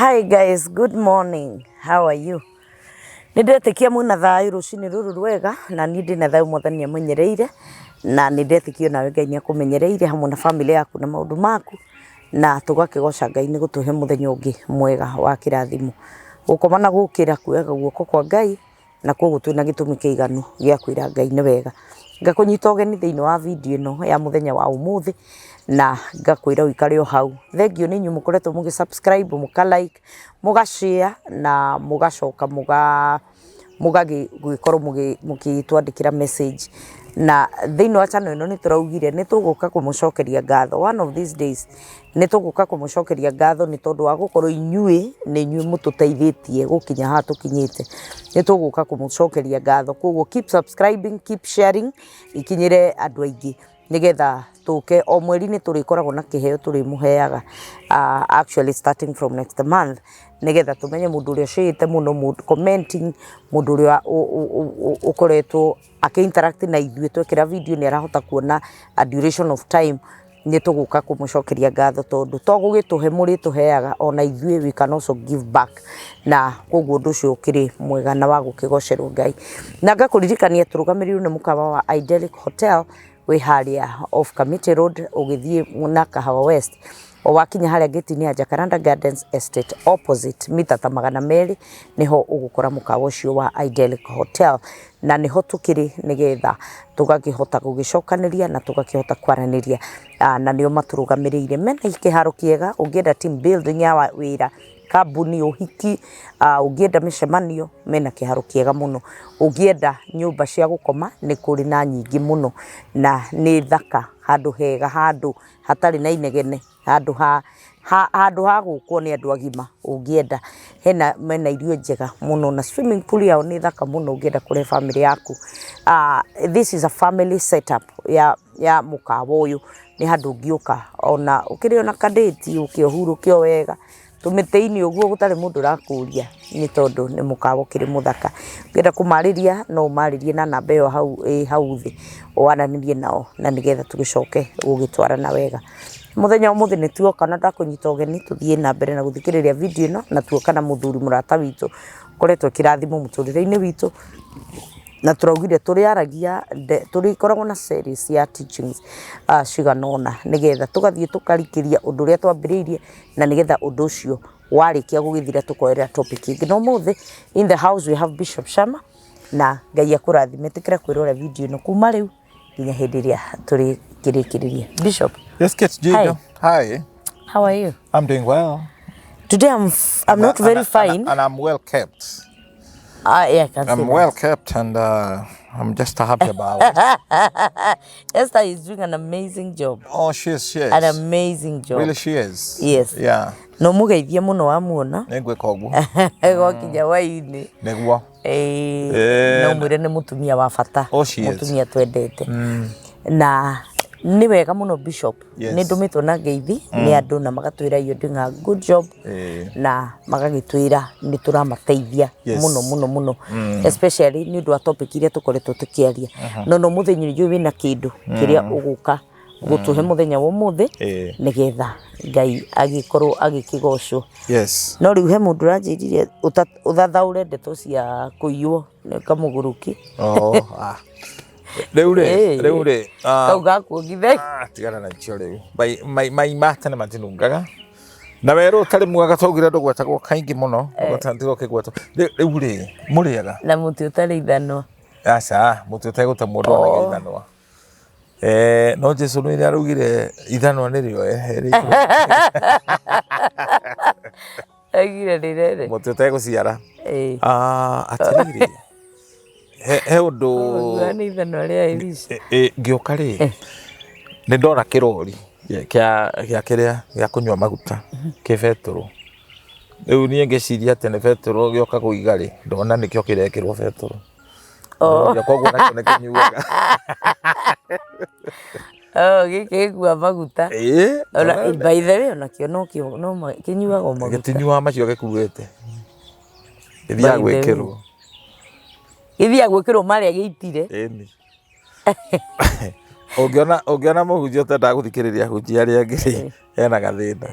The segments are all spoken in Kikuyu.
Hi guys, good morning. How are you? Nĩ ndetĩkia mwĩna thayũ rũcinĩ rũrũ rwega na niĩ ndĩna thayũ mwathani amenyereire na nĩ ndetĩkia nawe Ngai nĩ akũmenyereire hamwe na famĩlĩ yaku na maũndũ maku na tũgakĩgoca Ngai nĩ gũtũhe mũthenya ũngĩ mwega wa kĩrathimo. Gũkoma na gũkĩra kuoyaga guoko kwa Ngai na koguo twĩna gĩtũmi kĩiganu gĩa kwĩra Ngai nĩ wega. Ngakũnyita ũgeni thĩinĩ wa video ĩno ya mũthenya wa ũmũthĩ na ngakwĩra ũikare o hau. Thengiũ nĩ inyuĩ mũkoretwo mũgĩ subscribe, mũka like, mũga share na mũgacoka mũgagĩkorwo mũgĩtwandĩkĩra message. Na thĩinĩ wa channel ĩno nĩ tũraugire nĩ tũgũka kũmũcokeria ngatho one of these days. Nĩ tũgũka kũmũcokeria ngatho nĩ tondũ wa gũkorwo inyuĩ nĩ inyuĩ mũtũteithĩtie gũkinya haha tũkinyĩte. Nĩ tũgũka kũmũcokeria ngatho koguo keep subscribing, keep sharing ikinyĩre andũ aingĩ nĩgetha tũke o mweri nĩ tũrĩkoragwo na kĩheo tũrĩmũheaga actually starting from next month nĩgetha tũmenye mũndũ ũrĩa ũcĩĩte mũno, mũndũ commenting, mũndũ ũrĩa ũkoretwo akĩ interact na ithuĩ twekĩra video nĩ arahota kuona a duration of time. Nĩ tũgũka kũmũcokeria ngatho tondũ to gũgĩtũhe mũrĩtũheaga ona ithuĩ we can also give back na koguo ũndũ ũcio ũkĩrĩ mwega na wa gũkĩgocerwo Ngai. Na ngakũririkania tũrũgamĩrĩirwo nĩ mũkawa wa Idyllic Hotel wĩ harĩa off Kamiti Road ũgĩthiĩ na Kahawa West. O wakinya harĩa gate-inĩ ya Jacaranda Gardens Estate opposite mita ta 200 nĩho ũgũkora mũkawa ũcio wa Idyllic Hotel na nĩho tũkĩrĩ nĩgetha tũgakĩhota gũgĩcokanĩria na tũgakĩhota kwaranĩria na nĩo matũrũgamĩrĩire. Mena kĩharo kĩega ũngĩenda team building ya wĩra, kambuni, ũhiki, ũngĩenda mĩcemanio mena kĩharo kĩega mũno. Ũngĩenda nyũmba cia gũkoma nĩ kũrĩ na nyingĩ mũno na nĩ thaka, handũ hega, handũ hatarĩ na inegene, handũ ha handũ ha gũkwo nĩ andũ agima ũngĩenda. Hena mena irio njega mũno na swimming pool yao nĩ thaka mũno ũngĩenda kũrehe bamĩrĩ yaku. This is a family setup ya mũkawa ũyũ, nĩ handũ ũngĩũka ona ũkĩrĩ ona ka date ũke ũhurũke o wega tũmĩtĩ-inĩ ũguo gũtarĩ mũndũ ũrakũria nĩ tondũ nĩ mũkawa ũkĩrĩ mũthaka. Ũngĩenda kũmarĩria no ũmarĩrie na namba ĩyo hau ĩ hau thĩ waranĩrie nao na nĩgetha tũgĩcoke gũgĩtwarana wega. Mũthenya wa ũmũthĩ nĩ tuoka na ndakũnyita ũgeni tũthiĩ na mbere na gũthikĩrĩria video ĩno na tuoka na mũthuri mũrata witũ ũkoretwo kĩrathimo mũtũrĩre-inĩ witũ na tũraugire tũrĩaragia tũrĩkoragwo na series ya teachings cigana ũna nĩgetha tũgathiĩ tũkarikĩria ũndũ ũrĩa twambĩrĩirie na nĩgetha ũndũ ũcio warĩkia gũgĩthira tũkoerera topic ĩngĩ. Na ũmũthĩ in the house we have Bishop Shama na Ngai akũrathime. Ĩtĩkĩra kwĩrorera video ĩno kuma rĩu nginya hĩndĩ ĩrĩa tũrĩkĩrĩkĩrĩria. Bishop. Yes, Kate Jigo. Hi. Hi. How are you? I'm doing well. Today I'm not very fine. And I'm well kept. Yeah, I can see I'm that. well kept and I'm just happy about it. Esther is doing an amazing job. Oh, she is. She is. An amazing job. Really, she is. Yes. Yeah. No mũgeithie mũno wamuona. Nĩngwĩka ũguo. Gwakinya hwaĩ-inĩ. Nĩguo. No mwĩre nĩ mũtumia wa bata. Oh, she is. Mũtumia twendete. Na nĩ wega mũno Bishop. Yes. Nĩ ndũmĩtwo na ngeithi nĩ andũ na magatwĩra you're doing a good job. Na magagĩtwĩra nĩ tũramateithia mũno mũno mũno. Especially nĩ ũndũ wa topic iria tũkoretwo tũkĩaria. No mũthenya ũyũ wĩna kĩndũ kĩrĩa ũgũka gũtũhe mũthenya wa ũmũthĩ nĩgetha Ngai agĩkorwo agĩkĩgocwo. No rĩu he mũndũ ũranjĩrire ũthathaũre ndeto cia kũiywo nĩ kamũgũrũki. Oh, ah. Rĩu rĩ, rĩu rĩ, kau gakuongithia. Tigana na icio rĩu. Mai ma tene matinungaga. Na werũ ũtarĩ mwega twaugire ndũgwetagwo kaingĩ mũno, ndũgwetagwo ũkĩgwetwo. Rĩu rĩ, mũrĩega? Na mũtĩ ũtarĩ ithanwa. Aca, mũtĩ ũtegũtemwo ndwanaga ithanwa. No Jesu nĩ araugire ithanwa nĩrĩo ehereirwo. Augire rĩrere. Mũtĩ ũtegũciara. Atĩrĩrĩ, he ũndũ nĩ ithanwa rĩa Elisha. Ngĩũka rĩ, nĩ ndona kĩrori kĩa kĩrĩa gĩa kũnyua maguta kĩ betũrũ. Rĩu niĩ ngĩciria atĩ nĩ betũrũ gĩoka kũiga rĩ, ndona nĩkĩo kĩrekĩrwo betũrũ. Koguo nakĩo nĩ kĩnyuaga. Oh, gĩkĩ gĩkua maguta. Ona, by the way, onakĩo no kĩo no kĩnyuagwo maguta. Gĩtinyuaga macio gĩkuĩte. Gĩthiaga gwĩkĩrwo. Gĩthiaga gwĩkĩrwo marĩa gĩitire. Ĩni. Ũngĩona mũhunjia ũtendaga gũthikĩrĩria ahunjia arĩa angĩ rĩ, hena gathĩna.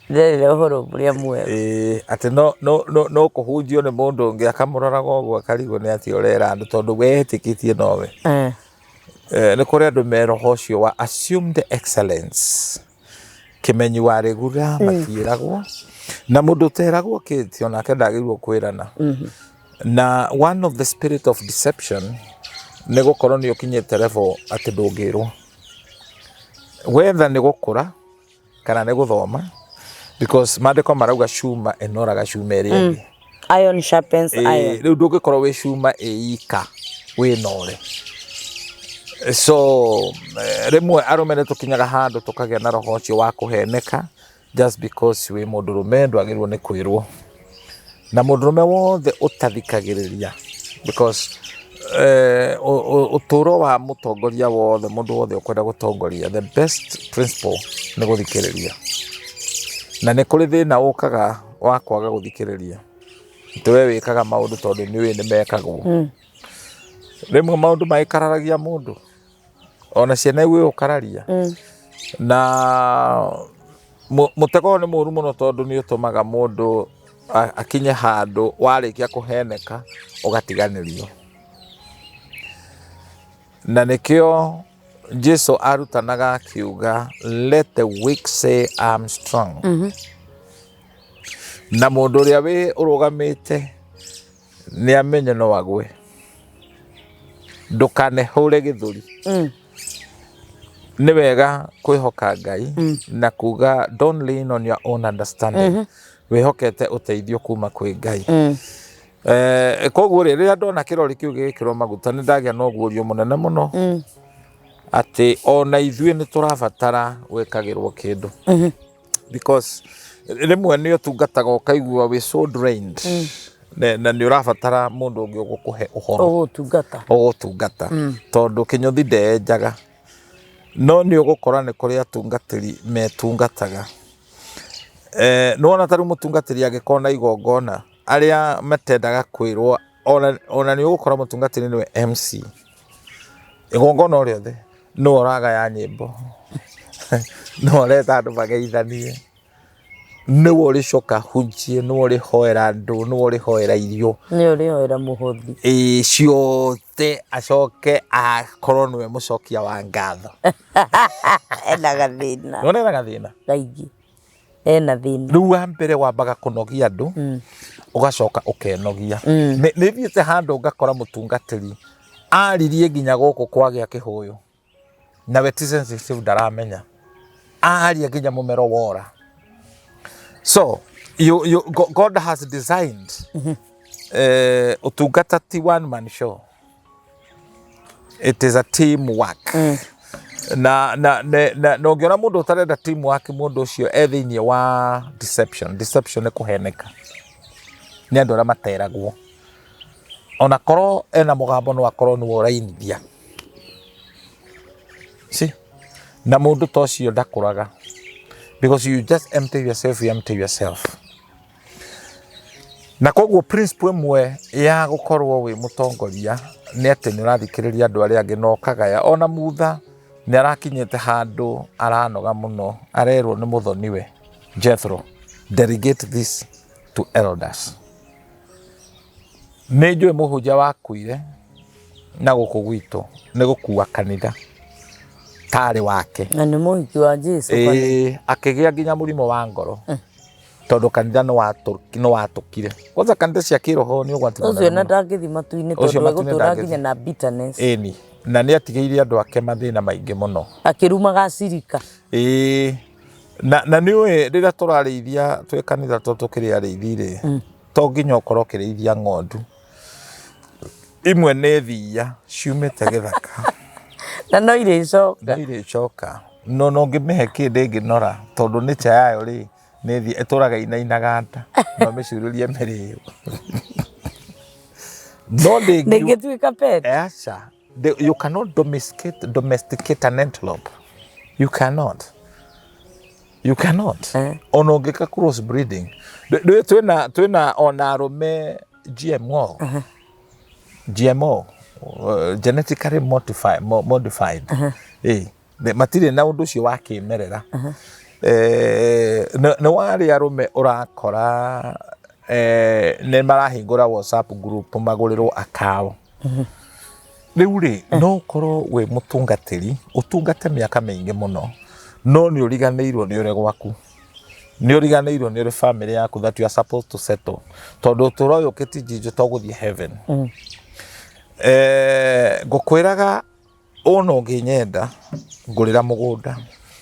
Ndĩrerire ũhoro ũrĩa mwega. Ĩĩ, atĩ no no no no kũhunjio nĩ mũndũ ũngĩ akamũroraga ũguo akarigwo nĩ atĩa ũrera andũ tondũ we etĩkĩtie nowe. Nĩ kũrĩ andũ me roho ũcio wa assumed excellence. Kĩmenyi wa rĩgura matiĩragwo na mũndũ ũteragwo kĩti onake ndagĩrĩirwo kwĩrana. Na one of the spirit of deception nĩ gũkorwo nĩ ũkinyĩte level atĩ ndũngĩrwo. Wetha nĩ gũkũra kana nĩ gũthoma because maandĩko marauga cuma ĩnoraga cuma ĩrĩa ĩngĩ. Iron sharpens iron. Rĩu ndũngĩkorwo wĩ cuma ĩika wĩnore. So rĩmwe arũme nĩ tũkinyaga handũ tũkagĩa na roho ũcio wa kũheneka just because wĩ mũndũrũme ndwagĩrĩirwo nĩ kwĩrwo. Na mũndũrũme wothe ũtathikagĩrĩria because ũtũro wa mũtongoria wothe, mũndũ wothe ũkwenda gũtongoria, the best principle nĩ gũthikĩrĩria. Na nĩ kũrĩ thĩna ũkaga wa kwaga gũthikĩrĩria. Atĩ we wĩkaga maũndũ tondũ nĩ ũĩ nĩ mekagwo. Rĩmwe maũndũ magĩkararagia mũndũ, ona ciana igũgũkararia. Na mũtego ũyũ nĩ mũru mũno tondũ nĩ ũtũmaga mũndũ akinye handũ warĩkia kũheneka ũgatiganĩrio. Na nĩkĩo Jesu arutanaga akiuga let the weak say I'm strong. Na mũndũ ũrĩa wĩ ũrũgamĩte nĩ amenye no agwe. Ndũkanehũre gĩthũri. Nĩ wega kwĩhoka Ngai na kuga don't lean on your own understanding. Wĩhokete ũteithio kuma kwĩ Ngai. Koguo rĩ, rĩrĩa ndona kĩrori kĩu gĩgĩkĩrwo maguta nĩ ndagĩa na ũguũrio mũnene mũno atĩ ona ithuĩ nĩ tũrabatara gwĩkagĩrwo kĩndũ. Because rĩmwe nĩ ũtungataga ũkaigua wĩ so drained na nĩ ũrabatara mũndũ ũngĩ ũgũkũhe ũhoro Ũgũtungata. Ũgũtungata tondũ kĩnyũthi ndenjaga, no nĩ ũgũkora nĩ kũrĩ atungatĩri metungataga. Nĩwona ta rĩu mũtungatĩri angĩkorwo na igongona arĩa matendaga kwĩrwo ona nĩ ũgũkora mũtungatĩri nĩwe MC igongona o rĩothe, nĩwe ũragaya nyĩmbo, nĩwe ũreta andũ mageithanie, nĩwe ũrĩcoka hunjie, nĩwe ũrĩhoera andũ, nĩwe ũrĩhoera irio. Nĩwe ũrĩhoera mũhothi. Ĩĩ ciothe, acoke akorwo nĩwe mũcokia wa ngatho. Ena gathĩna. Nĩwona ena gathĩna? Kaingĩ. Ena thĩna. Rĩu wa mbere wambaga kũnogia andũ, ũgacoka ũkenogia. Nĩ thiĩte handũ ngakora mũtungatĩri aririe nginya gũkũ kwagĩa kĩhũyũ, nawe ti sensitive ndaramenya, aria nginya mũmero wora. So God has designed ũtungata ti one man show, it is a team work. Na ũngĩona mũndũ ũtarenda team work, mũndũ ũcio e thĩinĩ wa deception. Deception nĩ kũheneka nĩ andũ arĩa materagwo, ona korwo ena mũgambo no akorwo nĩwe ũrainithia. See? Na mũndũ ta ũcio ndakũraga because you just empty yourself, you empty yourself. Na koguo principle ĩmwe ya gũkorwo wĩ mũtongoria nĩ atĩ nĩ ũrathikĩrĩria andũ arĩa angĩ na ũkagaya. Ona Mutha nĩ arakinyĩte handũ aranoga mũno, arerwo nĩ mũthoniwe Jethro, delegate this to elders. Nĩ njũĩ mũhunjia wakuire na gũkũ gwitũ nĩ gũkua kanitha tarĩ wake. Na nĩ mũhiki wa Jesu. Ĩĩ, akĩgĩa nginya mũrimũ wa ngoro tondũ kanitha nĩ watũkire. Kwanza kanitha cia kĩroho nĩ ũgwati ũcio mũnene na mũno. Ndangĩthi matu-inĩ Ũcio tondũ matu-inĩ egũtũra ndangĩthiĩ. nginya na bitterness. Ĩni, na nĩ atigĩire andũ ake mathĩna maingĩ mũno. Akĩrumaga acirika. Ĩĩ, na nĩ ũĩ rĩrĩa tũrarĩithia twĩ kanitha to tũkĩrĩ arĩithi rĩ, to nginya ũkorwo ũkĩrĩithia ng'ondu imwe nĩ thiia ciumĩte gĩthaka. Na no irĩcoka. No irĩcoka, no ũngĩmĩhe kĩ ndĩngĩnora tondũ nature yayo rĩ nĩ thiĩ ĩtũraga inainaga nda no mĩcurĩrie mĩrĩo no ndĩngiu Ndĩngĩtuĩka pet. Aca. You cannot domesticate an antelope. You cannot. You cannot. Ona ũngĩka cross breeding. Ndũĩ twĩna ona arũme GMO. GMO. Genetically modified. Matirĩ na ũndũ ũcio wa kĩmerera. Nĩ warĩ arũme ũrakora nĩ marahingũra WhatsApp group magũrĩrwo akao. Rĩu rĩ, no ũkorwo wĩ mũtungatĩri, ũtungate mĩaka mĩingĩ mũno, no nĩ ũriganĩirwo nĩ ũrĩ gwaku. Nĩ ũriganĩirwo nĩ ũrĩ family yaku that you are supposed to settle. Tondũ ũtũũro ũyũ ũkĩtinjinjwo to gũthiĩ heaven. Ngũkwĩraga ona ũngĩnyenda ngũrĩra mũgũnda,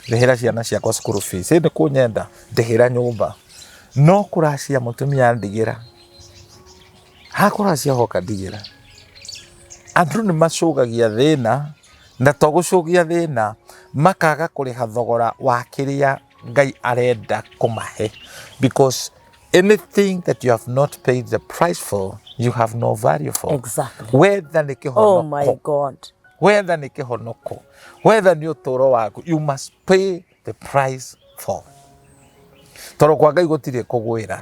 rĩhĩra ciana ciakwa cukuru fees, ĩndĩ kũnyenda ndĩhĩra nyũmba. No kũracia mũtumia ndigĩra, hakũracia hoka ndigĩra. Andũ nĩ macũgagia thĩna, na to gũcũgia thĩna, makaga kũrĩha thogora wa kĩrĩa Ngai arenda kũmahe, because anything that you have not paid the price for, you have no value for. Wetha nĩ Oh my kĩhonoko, God. wetha nĩ kĩhonoko, wetha nĩ ũtũũro waku, you must pay the price for. Tondũ kwa Ngai gũtirĩ kũgwĩra,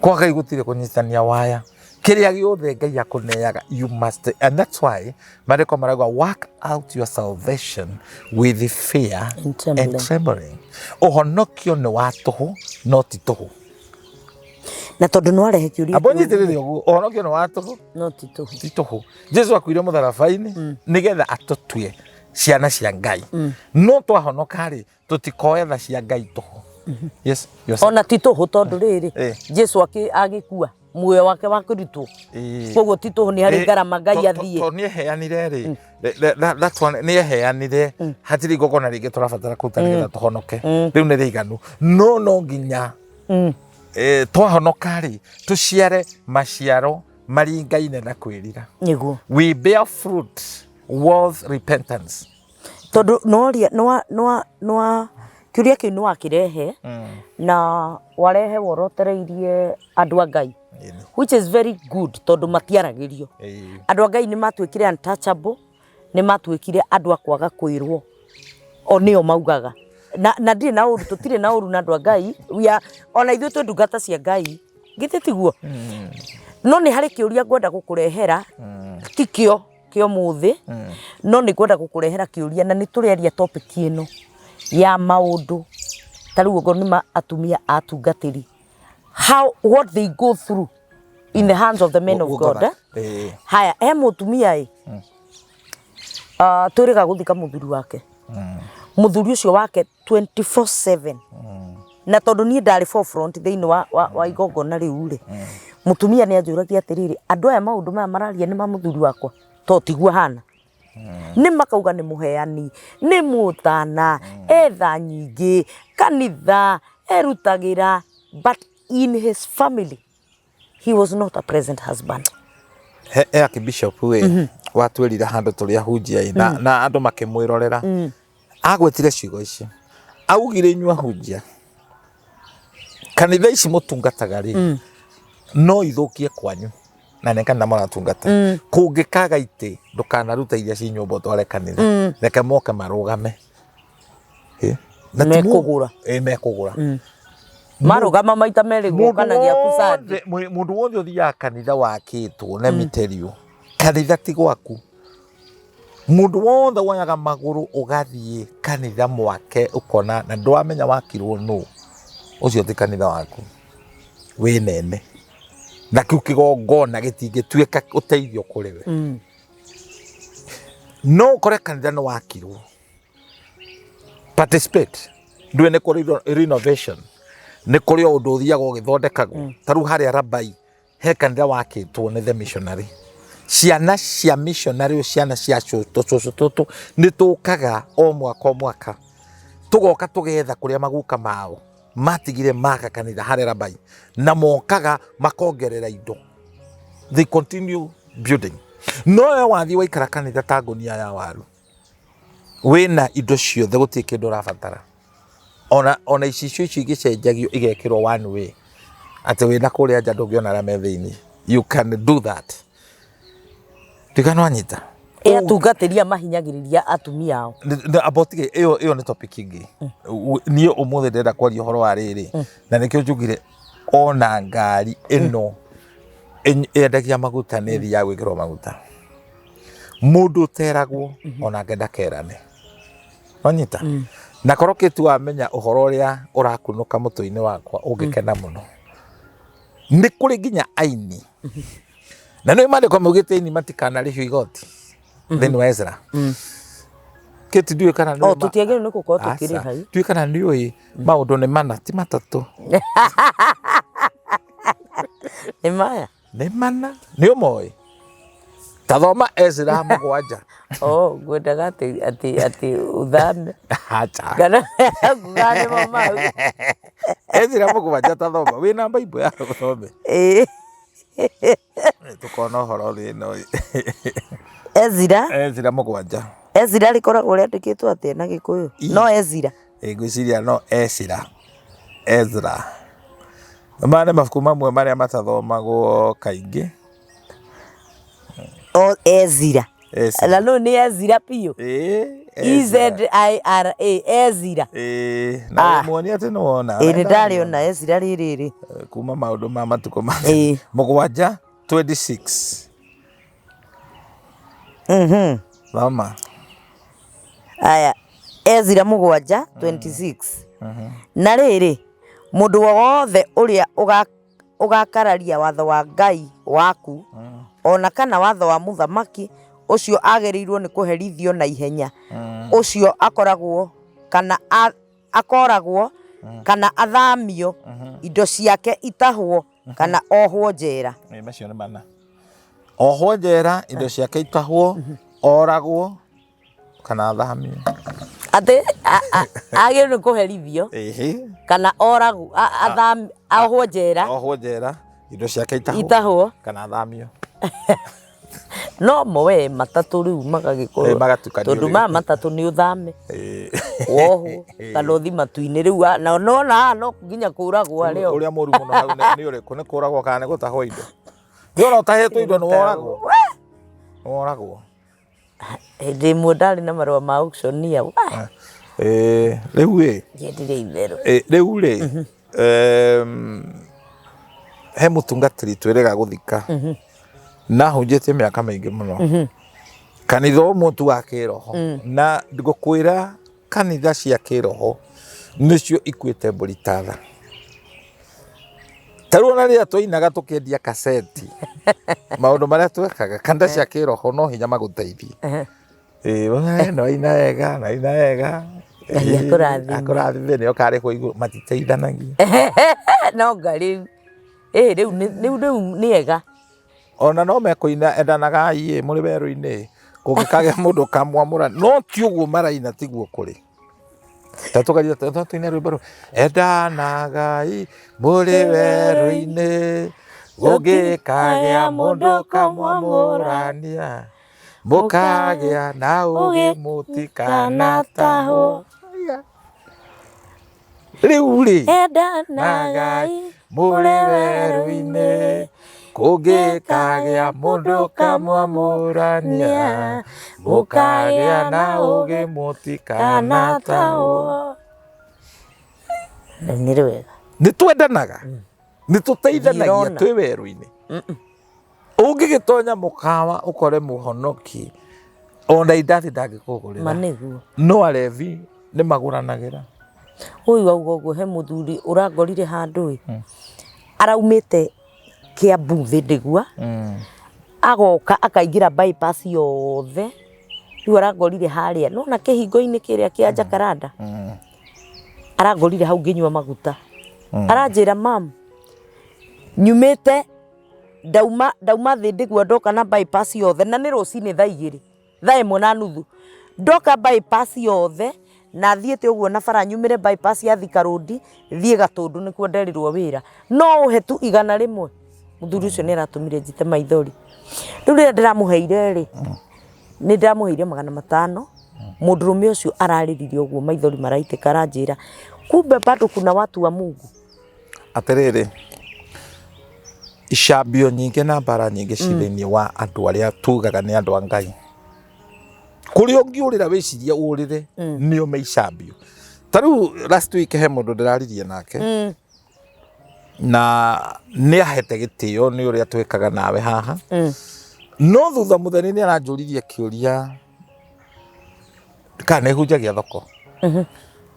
kwa Ngai gũtirĩ kũnyitania waya, kĩrĩa gĩothe Ngai akũneaga you must, and that's why maandĩko marauga work out your salvation with fear And trembling. and trembling. Ũhonokio nĩ wa tũhũ no ti tũhũ. Na tondũ nĩ warehe kĩũria Amba kĩu, ũnyitĩrĩre ũguo, ũhonokio nĩ wa tũhũ no ti tũhũ. ti tũhũ. Jesu akuire mũtharaba-inĩ nĩgetha atũtue ciana cia Ngai. No twahonoka rĩ, tũtikoe tha cia Ngai tũhũ. Yes, yes. Ona ti tũhũ tondũ rĩrĩ, Eh. Jesu agĩkua muoyo wake wa kũrutwo, Ĩĩ. koguo ti tũhũ, nĩ harĩ ngarama Ngai athiĩ. To nĩ eheanire rĩ, that one nĩ eheanire, hatirĩ igongona rĩngĩ tũrabatara kũruta nĩgetha tũhonoke, rĩu nĩ rĩiganu. No no nginya twahonoka rĩ, tũciare maciaro maringaine na kwĩrira. Nĩguo. We bear fruit worth repentance. Tondũ noria nwa kĩũria kĩu nĩ wakĩrehe na warehe worotereirie andũ a Ngai, which is very good, tondũ matiaragĩrio. Andũ a Ngai nĩ matuĩkire untouchable, nĩ matuĩkire andũ a kwaga kwĩrwo, o nĩo maugaga. Na ndirĩ na ũru, tũtirĩ na ũru na andũ a Ngai, we are, ona ithuĩ twĩ ndungata cia Ngai, githĩ tiguo? No nĩ harĩ kĩũria ngwenda gũkũrehera, ti kĩo kĩa ũmũthĩ, no nĩ ngwenda gũkũrehera kĩũria, na nĩ tũrĩaria topic ĩno ya maũndũ ta rĩu okorwo nĩ ma atumia atungatĩri, how what they go through in the hands of the men of God, eh? Haya, he mũtumia ĩ twĩrĩga gũthika mũthuri wake, mũthuri ũcio wake 24/7, na tondũ niĩ ndarĩ forefront thĩinĩ wa igongona rĩu rĩ, mũtumia nĩ anjũragia atĩrĩrĩ, andũ aya maũndũ maya mararia nĩ ma mũthuri wakwa, to tiguo ahana. Nĩ makauga nĩ mũheani, nĩ mũtana, etha nyingĩ, kanitha, erutagĩra, but in his family he was not a present husband. He Archbishop ĩ watwĩrire handũ tũrĩ ahunjia ĩ, na andũ makĩmwĩrorera, agwetire ciugo ici, augire inyuĩ ahunjia kanitha ici mũtungataga rĩ, no ithũkie kwanyu na nĩ kanitha mũratungata. Kũngĩkaga itĩ, ndũkanaruta iria ci nyũmba ũtware kanitha, reke moke marũgame. Na ti Mekũgũra. Mekũgũra. Marũgama maita merĩ guoka na gĩaku Sunday. Mũndũ wothe ũthiaga kanitha wakĩtwo, let me tell you, kanitha ti gwaku. Mũndũ wothe woyaga magũrũ ũgathiĩ kanitha mwake ũkona na ndwamenya wakirwo nũ, ũcio ti kanitha waku, wĩ nene. Na kĩu kĩgongona gĩtingĩtuĩka ũteithio kũrĩ we. No ũkore kanitha nĩ wakirwo, participate, ndũĩ nĩ kũrĩ renovation, nĩ kũrĩ o ũndũ ũthiaga ũgĩthondekagwo. Ta rĩu harĩa Rabai he kanitha wakĩtwo nĩ the missionary, ciana cia missionary, ciana cia tũcũcũ tũtũ nĩ tũkaga o mwaka o mwaka, tũgoka tũgetha kũrĩa maguka mao matigire maka kanitha harĩa Rabai, na mokaga makongerera indo, they continue building. No we wathiĩ waikara kanitha ta ngũnia ya waru, wĩna indo ciothe, gũtirĩ kĩndũ ũrabatara, ona icicio icio igĩcenjagio igekĩrwo one way, atĩ wĩna kũrĩa nja ndũngĩona arĩa me thĩinĩ, you can do that. Ndigana wanyita. Ĩ atungatĩri aya mahinyagĩrĩria atumia ao? Amba ũtige ĩyo nĩ topic ĩngĩ. Niĩ ũmũthĩ ndĩrenda kwaria ũhoro wa rĩrĩ, na nĩkĩo njugire ona ngari ĩno yendagia maguta nĩ ĩthiaga gwĩkĩrwo maguta. Mũndũ ũteragwo onake ndakerane, wanyita? Na korwo kĩtu wamenya ũhoro ũrĩa ũrakunũka mũtwe-inĩ wakwa ũngĩkena mũno. Nĩ kũrĩ nginya aini. Na nĩ maandĩko maugĩte aini matikanarĩhio igoti thĩinĩ wa Ezra. Kĩti ndiũĩ kana nĩ O tũtiagĩrĩirwo nĩ gũkorwo tũkĩrĩha. Ndiũĩ kana nĩ ũĩ maũndũ nĩ mana ti matatũ. Nĩ maya. Nĩ mana nĩ ũmoĩ. Ta thoma Ezra 7. Oh, ngwendaga atĩ atĩ atĩ ũthame. Acha. Kana nguga nĩmo mau. Ezra 7 ta thoma. Wĩna Bible ya gũthome. Ĩĩ. Tũkona ũhoro thĩ ĩno. Ezra. Ezra 7. Ezra rĩkoragwo rĩandĩkĩtwo atĩa na Gĩkũyũ? No Ezra. Ngwĩciria no Ezra. Ezra. Maya nĩ mabuku mamwe marĩa matathomagwo kaingĩ. O Ezra. Ezra. Na no nĩ Ezra biũ. Ĩĩ. E Z I R A Ezra. Ĩĩ, na Ah. muonia atĩ nĩ wona. Ĩĩ nĩ ndarĩona Ezra rĩrĩ. Kuma maũndũ ma matukũ ma Ĩĩ. 7 26. Thoma. Aya, Ezra 7 26. Na rĩrĩ, mũndũ wothe ũrĩa ũgakararia watho wa Ngai waku, o na kana watho wa mũthamaki, ũcio agĩrĩirwo nĩ kũherithio na ihenya, ũcio akoragwo kana akoragwo kana athamio, indo ciake itahwo kana ohwo njera. Ĩ, macio nĩ mana. Ohwo njera, indo ciake itahwo, oragwo kana athamio. Atĩ agĩrĩirwo nĩ kũherithio Ĩhĩ. kana oragwo, ohwo njera. Ohwo njera, indo ciake itahwo, itahwo kana athamio. No mo we matatũ rĩu magagĩkorwo Ĩ, magatukanio tondũ rĩu. maya matatũ nĩ ũthame Ĩ. wohwo kana ũthi matu-inĩ rĩu na nona haha no nginya kũragwo arĩ o Ũrĩa mũru mũno hau nĩ ũrĩkũ? Nĩ kũragwo kana nĩ gũtahwo indo? Nĩ ona ũtahĩtwo indo nĩ woragwo. Nĩ woragwo. Hĩndĩ ĩmwe ndarĩ na marũa ma auctioneer. Wah! Ĩ, rĩu ĩ. Ndiendire itherũ. Ĩ, rĩu rĩ, he mũtungatĩri twĩrĩga gũthika na hunjĩtie mĩaka mĩingĩ mũno kanitha ũmwe tu wa kĩroho na ngũkwĩra kanitha cia kĩroho nĩcio ikuĩte mbũri ta tha. Ta rĩu ona rĩrĩa twainaga tũkĩendia kaseti maũndũ marĩa twekaga kanitha cia kĩroho no hinya magũteithie. Ĩĩ, we, no aina wega, no aina wega. Ngai Ĩĩ, akũrathime. akũrathime nĩ ũkarĩhwo igũrũ matiteithanagia. No nga rĩu ĩ rĩu rĩu rĩu nĩ ega. Ona no mekũina endanagai ĩ mũrĩ werũ-inĩ kũngĩkagĩa mũndũ ũkamwamũra no ti ũguo maraina tiguo kũrĩ. Ta tũgerie tũine rwĩmbo rũu endanagai mũrĩ werũ-inĩ gũngĩkagĩa mũndũ ũkamwamũrania mũkagĩa na ũgĩ mũtikanatahwo. Rĩu rĩ Endanagai mũrĩ werũ-inĩ kũngĩkagĩa mũndũ ũkamwamũrania mũkagĩa na ũgĩ mũtikanatahwo. Nĩ rwega. Nĩ twendanaga, nĩ tũteithanagia Ndirona. twĩ werũ-inĩ. Ũngĩgĩtonya mũkawa ũkore mũhonoki ona indathi ndangĩkũgũrĩra. Ma nĩguo. No arevi nĩ magũranagĩra. Ũyũ wauga ũguo he mũthuri ũrangorire handũ ĩ araumĩte Kiambu Thĩndĩgua agoka akaingĩra bypass yothe rĩu arangorire harĩa nona kĩhingo-inĩ kĩrĩa kĩa Jacaranda arangorire hau ngĩnyua maguta aranjĩra mam nyumĩte ndauma ndauma Thĩndĩgua ndoka na bypass yothe na nĩ rũcinĩ thaa 2 thaa 1:30 ndoka bypass yothe na thiĩte ũguo na bara nyumĩre bypass ya Thika Road thiĩ Gatũndũ nĩkuo nderirwo wĩra no ũhe tu 100. Mũthuri ũcio nĩ aratũmire njite maithori. Rĩu rĩrĩa ndĩramũheire rĩ, nĩ ndamũheire 500. Mũndũrũme ũcio ararĩrire ũguo maithori maraitĩka aranjĩra kumbe bado kuna watu wa Mungu. Atĩrĩrĩ, icambio nyingĩ na mbara nyingĩ ci thĩinĩ wa andũ arĩa tugaga nĩ andũ a Ngai. Kũrĩa ũngĩũrĩra wĩcirie ũrĩre nĩo me icambio. Ta rĩu last week he mũndũ ndĩraririe nake na nĩ ahete gĩtĩo nĩ ũrĩa twĩkaga nawe haha. No thutha mũtheri nĩ aranjũririe kĩũria kana nĩ hunjagia thoko.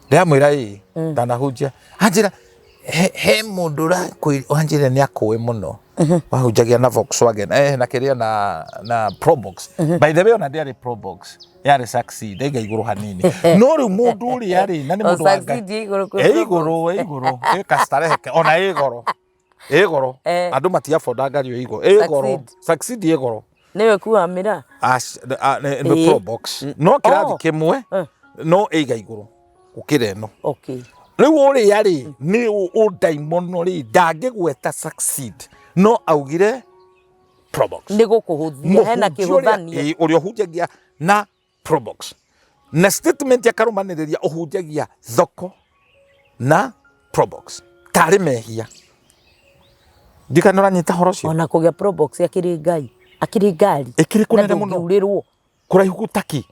Ndĩramwĩra ĩĩ, ndanahunjia. Anjĩra he mũndũ wanjĩra nĩ akũĩ mũno, wahunjagia na Volkswagen na kĩrĩa na Probox. By the way, ona ndĩarĩ Probox, yarĩ Succeed, ĩga igũrũ hanini. No rĩu mũndũ ũrĩa rĩ, na nĩ O mũndũ wa Ngai. Succeed ĩ igũrũ kwĩ Ĩ Probox. igũrũ, ĩ igũrũ, ĩ kastarehe, ona ĩ goro. Ĩ goro. Andũ matiaboda ngari ĩ igũrũ. Ĩ goro. Succeed. Succeed ĩ goro. Nĩwe kuwa mĩra. Nĩ Probox. No kĩrathi kĩmwe, no ĩiga igũrũ gũkĩra ĩno. Rĩu ũrĩa rĩ, nĩ ũndaimono rĩ, ndangĩgweta Succeed, no augire Probox. Nĩ gũkũhũthia, hena Mũhunjia ũrĩa- kĩhũthanio. Ĩĩ, ũrĩa ũhunjagia na Probox. Na statement akarũmanĩrĩria ũhunjagia thoko na Probox. Tarĩ mehia. Ndikana ũranyita horo ũcio. Ona kũgĩa Probox akĩrĩ ngai, akĩrĩ ngari. Ĩkĩrĩ kũnene Na mũno. ndũngiurĩrwo. Kũraihu taki.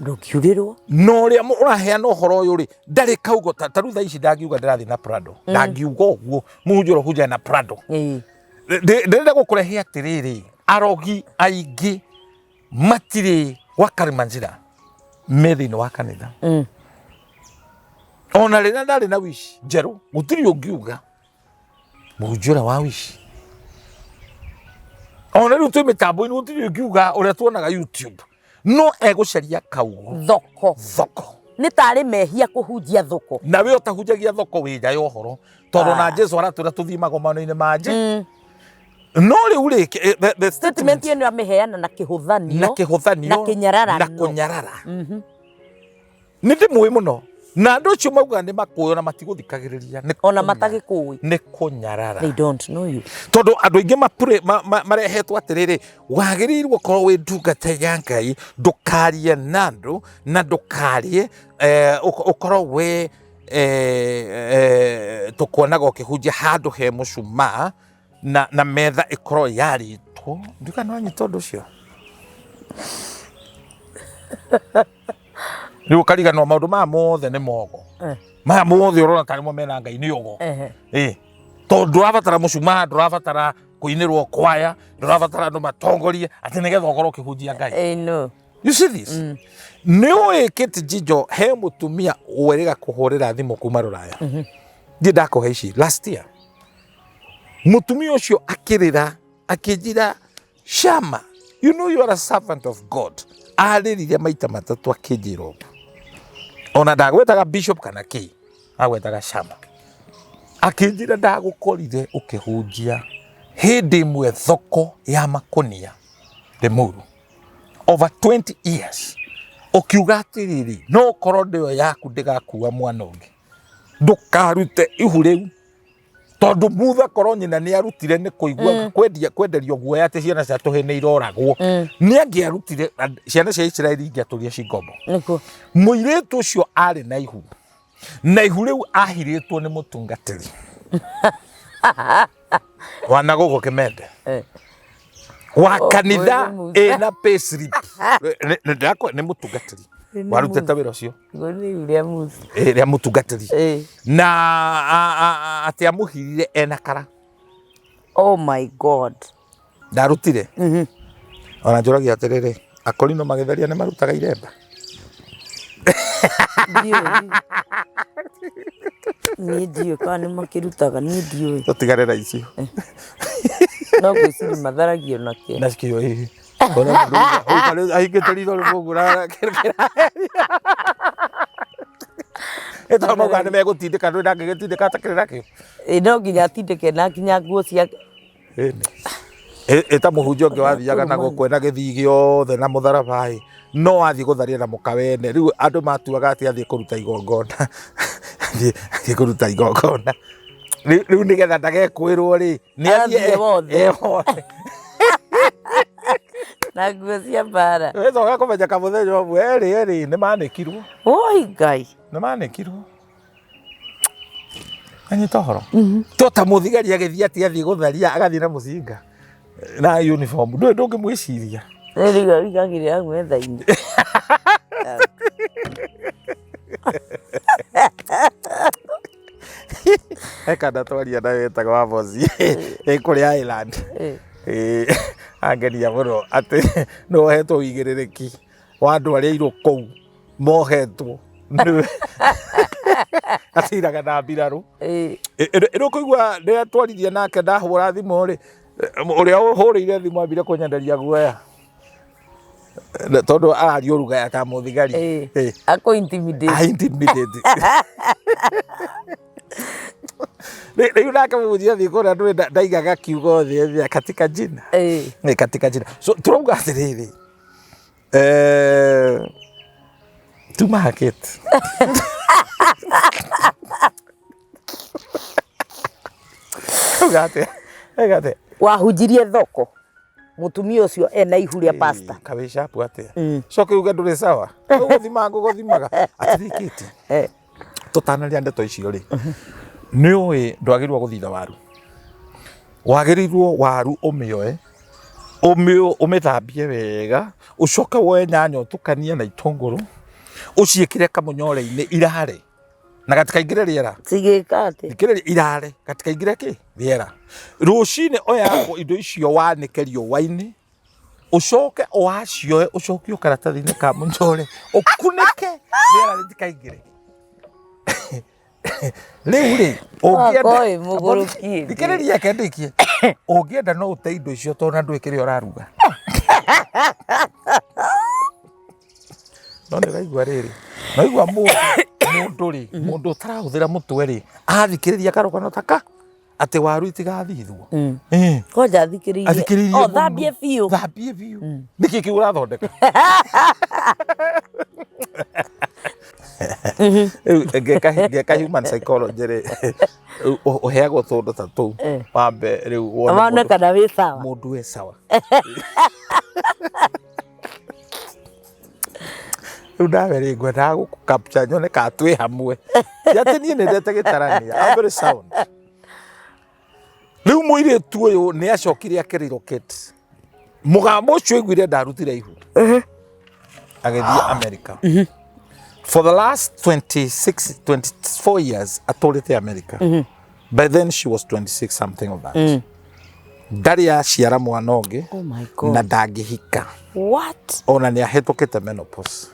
Ndũngiurĩrwo. Na ũrĩa ũraheana ũhoro ũyũ rĩ, ndarĩ kaugo ta rĩu thaa ici ndangiuga ndĩrathiĩ na Prado. Ndangiuga ũguo, mũhunjia ũrĩa ũhunjagia na Prado. Ndĩrenda gũkũrehe atĩrĩrĩ, arogi aingĩ matirĩ gwa Karimanjira, me thĩinĩ wa kanitha. Ona rĩrĩa ndarĩ na wici njerũ, gũtirĩ ũngiuga mũhunjia ũrĩa wa wici. Ona rĩu twĩ mĩtambo-inĩ, gũtirĩ ũngiuga ũrĩa tuonaga YouTube, no egũcaria kaugo. Thoko. Thoko. Nĩ tarĩ mehia kũhunjia thoko. Na we ũtahunjagia thoko wĩ nja ya ũhoro, tondũ na Jesu aratwĩra tũthiĩ magomano-inĩ ma nja. No rĩu rĩ, the statement statement ĩno amĩheana na kĩhũthanio, na kĩhũthanio, na kĩnyararano. na kũnyarara. Nĩ ndĩmũĩ mũno. Na andũ acio maugaga nĩ makũĩ ona matigũthikagĩrĩria. Nĩ Ona matagĩkũĩ. Nĩ kũnyarara. They don't know you. Tondũ andũ aingĩ marehetwo atĩrĩrĩ, wagĩrĩirwo gũkorwo wĩ ndungata ya Ngai, ndũkarie na andũ, na ndũkarie, ũkorwo wĩ, tũkuonaga ũkĩhunjia handũ he mũcumaa, na metha ĩkorwo yarĩtwo. Ndiũĩ kana nĩwanyita ũndũ ũcio. Rĩu ũkariganĩrwo maũndũ maya mothe nĩ mogo. Maya mothe ũrona tarĩ mo mena Ngai nĩ ũgo. Tondũ ndũrabatara mũcumaa, ndũrabatara kũinĩrwo kwaya, ndũrabatara andũ matongorie atĩ nĩgetha ũkorwo ũkĩhunjia Ngai. No. You see this? Nĩ ũĩ Kate Jijo he mũtumia werĩga kũhũrĩra thimũ kuma Rũraya. Ndiĩ ndakũhe ici last year. Mũtumia ũcio akĩrĩra akĩnjĩra, Shama, you know you are a servant of God. Arĩrire maita matatũ akĩnjĩra ũguo. Ona ndagwetaga bishop kana kĩ, agwetaga Shama. Akĩnjĩra ndagũkorire ũkĩhunjia hĩndĩ ĩmwe thoko ya makũnia Limuru over 20 years, ũkiuga atĩrĩrĩ, no ũkorwo ndĩyo yaku ndĩgakua mwana ũngĩ, ndũkarute ihu rĩu, tondũ Mutha korwo nyina nĩ arutire nĩ kũigua kwendia kwenderio guoya atĩ ciana cia tũhĩ nĩ iroragwo, nĩ angĩarutire ciana cia Isiraeli ingĩatũria ci ngombo. Nĩguo. Mũirĩtu ũcio arĩ na ihu, na ihu rĩu ahirĩtwo nĩ mũtungatĩri wana gũkũ Kĩmende wa Oh, kanitha ũyũ nĩ Musa. ĩna payslip. Nĩ mũtungatĩri Nĩ warutĩte Musa. wĩra ũcio. Igũrũ nĩ ihu rĩa Musa. Rĩa mũtungatĩri. Na atĩ amũhirire ena kara. Oh my God. Ndarutire. Ona njũragia atĩrĩrĩ, akorino magĩtheria nĩ marutaga iremba? Ndiũĩ. Niĩ ndiũĩ kana nĩ makĩrutaga, niĩ ndiũĩ. Tũtigane na icio. No ngwĩciria matharagio nakĩo. Na kĩo ĩĩ. Ona mũndũ uga, ahingĩte ritho rĩmwe ũguo Ĩtondũ maugaga nĩ megũtindĩka, ndũĩ ndangĩgĩtindĩka atakĩrĩ nakĩo. Ĩ no nginya atindĩke na nginya nguo ciake. Ĩta mũhunjia ũngĩ wathiaga na gũkũ ena gĩthii gĩothe na mũtharaba ĩ, no athiĩ gũtharia na mũka wene. Rĩu andũ matuaga atĩ athiĩ kũruta igongona. Athiĩ kũruta igongona. Rĩu nĩgetha ndagekũĩrwo rĩ, nĩ athiĩ Arathiĩ wothe. e wothe. Na nguo cia mbara. Wĩcoka kũmenyeka mũthenya ũmwe, erĩ erĩ nĩ manĩkirwo. Oi Ngai. Nĩ manĩkirwo. Anyita ũhoro. To ta mũthigari agĩthiĩ atĩ athiĩ gũtharia agathiĩ na mũcinga na uniform. Ndũĩ ndũngĩmwĩciria. Rĩu wigagĩrĩra hau metha-inĩ. He kana twaria nawe wetagwo wa bosi ĩ kũrĩa Island. Angenia mũno atĩ nĩ wohetwo ũigĩrĩrĩki wa andũ arĩa airũ kũu mohetwo. Nĩwe. Atiraga na mbirarũ. Ĩĩ. Ĩrĩ ũkũigua rĩrĩa twaririe nake ndahũra thimũ rĩ, ũrĩa ũhũrĩire thimũ ambire kũnyenderia guoya. Tondũ araria ũrugaya ta mũthigari. Ĩĩ. Ĩĩ. Akũ intimidate. I intimidate. Rĩu nake mũhunjia athiĩ kũrĩa ndũĩ ndaigaga kiugo thĩ thĩ katika jina. Ĩĩ. Nĩ katika jina. So tũrauga atĩrĩrĩ, eh, tuma hakĩte. Auga atĩa? Auga atĩa? Wahunjirie thoko mutumia ũcio ena ihu rĩa pasta. Kawĩ shapu atĩa? Coke uge ndũrĩ sawa. Gũgũthima ngũgũthimaga. Atĩrĩkĩte. Eh. Tũtanaria ndeto icio rĩ, nĩ ũĩ ndwagĩrĩirwo gũthitha waru. Wagĩrĩirwo waru ũmĩoe, ũmĩthambie wega, ũcoke woe nyanya ũtukanie na itũngũrũ, ũciĩkĩre kamũnyore-inĩ irare na gatikaingĩre rĩera. Cigĩka atĩa? Thikĩrĩria irare gatikaingĩre kĩ rĩera. Rũcinĩ oya indo icio wanĩke riũa-inĩ, ũcoke ũwacioe ũcokie karatathi-inĩ ka mũnyore ũkunĩke rĩera rĩtikaingĩre. Rĩu rĩ, ũngĩenda Wakwa wĩ mũgũrũki. Thikĩrĩria reke ndĩkie. Ũngĩenda no ũte indo icio tondũ na ndũĩ kĩrĩa ũraruga. No nĩ ũraigua rĩrĩ, no igua mũndũ rĩ, mũndũ ũtarahũthĩra mũtwe rĩ, athikĩrĩria karũgano ta ka atĩ waru itigathithwo. Eh. Kwanja athikĩrĩirie. Athikĩrĩirie O mũno. thambie biũ. Thambie biũ. Nĩkĩ kĩu ũrathondeka? Rĩu ngeka human psychology rĩ, ũheagwo tũndũ ta tũu. Wambe rĩu wone Wone kana wĩ sawa. Mũndũ wĩ sawa. Rĩu nawe rĩ ngwendaga gũkũ capture nyone kana twĩ hamwe. Ti atĩ niĩ nĩ ndete gĩtarania. I'm very sound. Rĩu mũirĩtu ũyũ nĩ acokire akĩ relocate. Mũgambo ũcio aiguire ndarutire ihu. Agĩthiĩ America. For the last 26, 24 years atũrĩte America. By then she was 26 something of that. Ndarĩ aciara mwana ũngĩ Oh my God. na ndangĩhika. What? Ona nĩ ahĩtũkĩte menopause.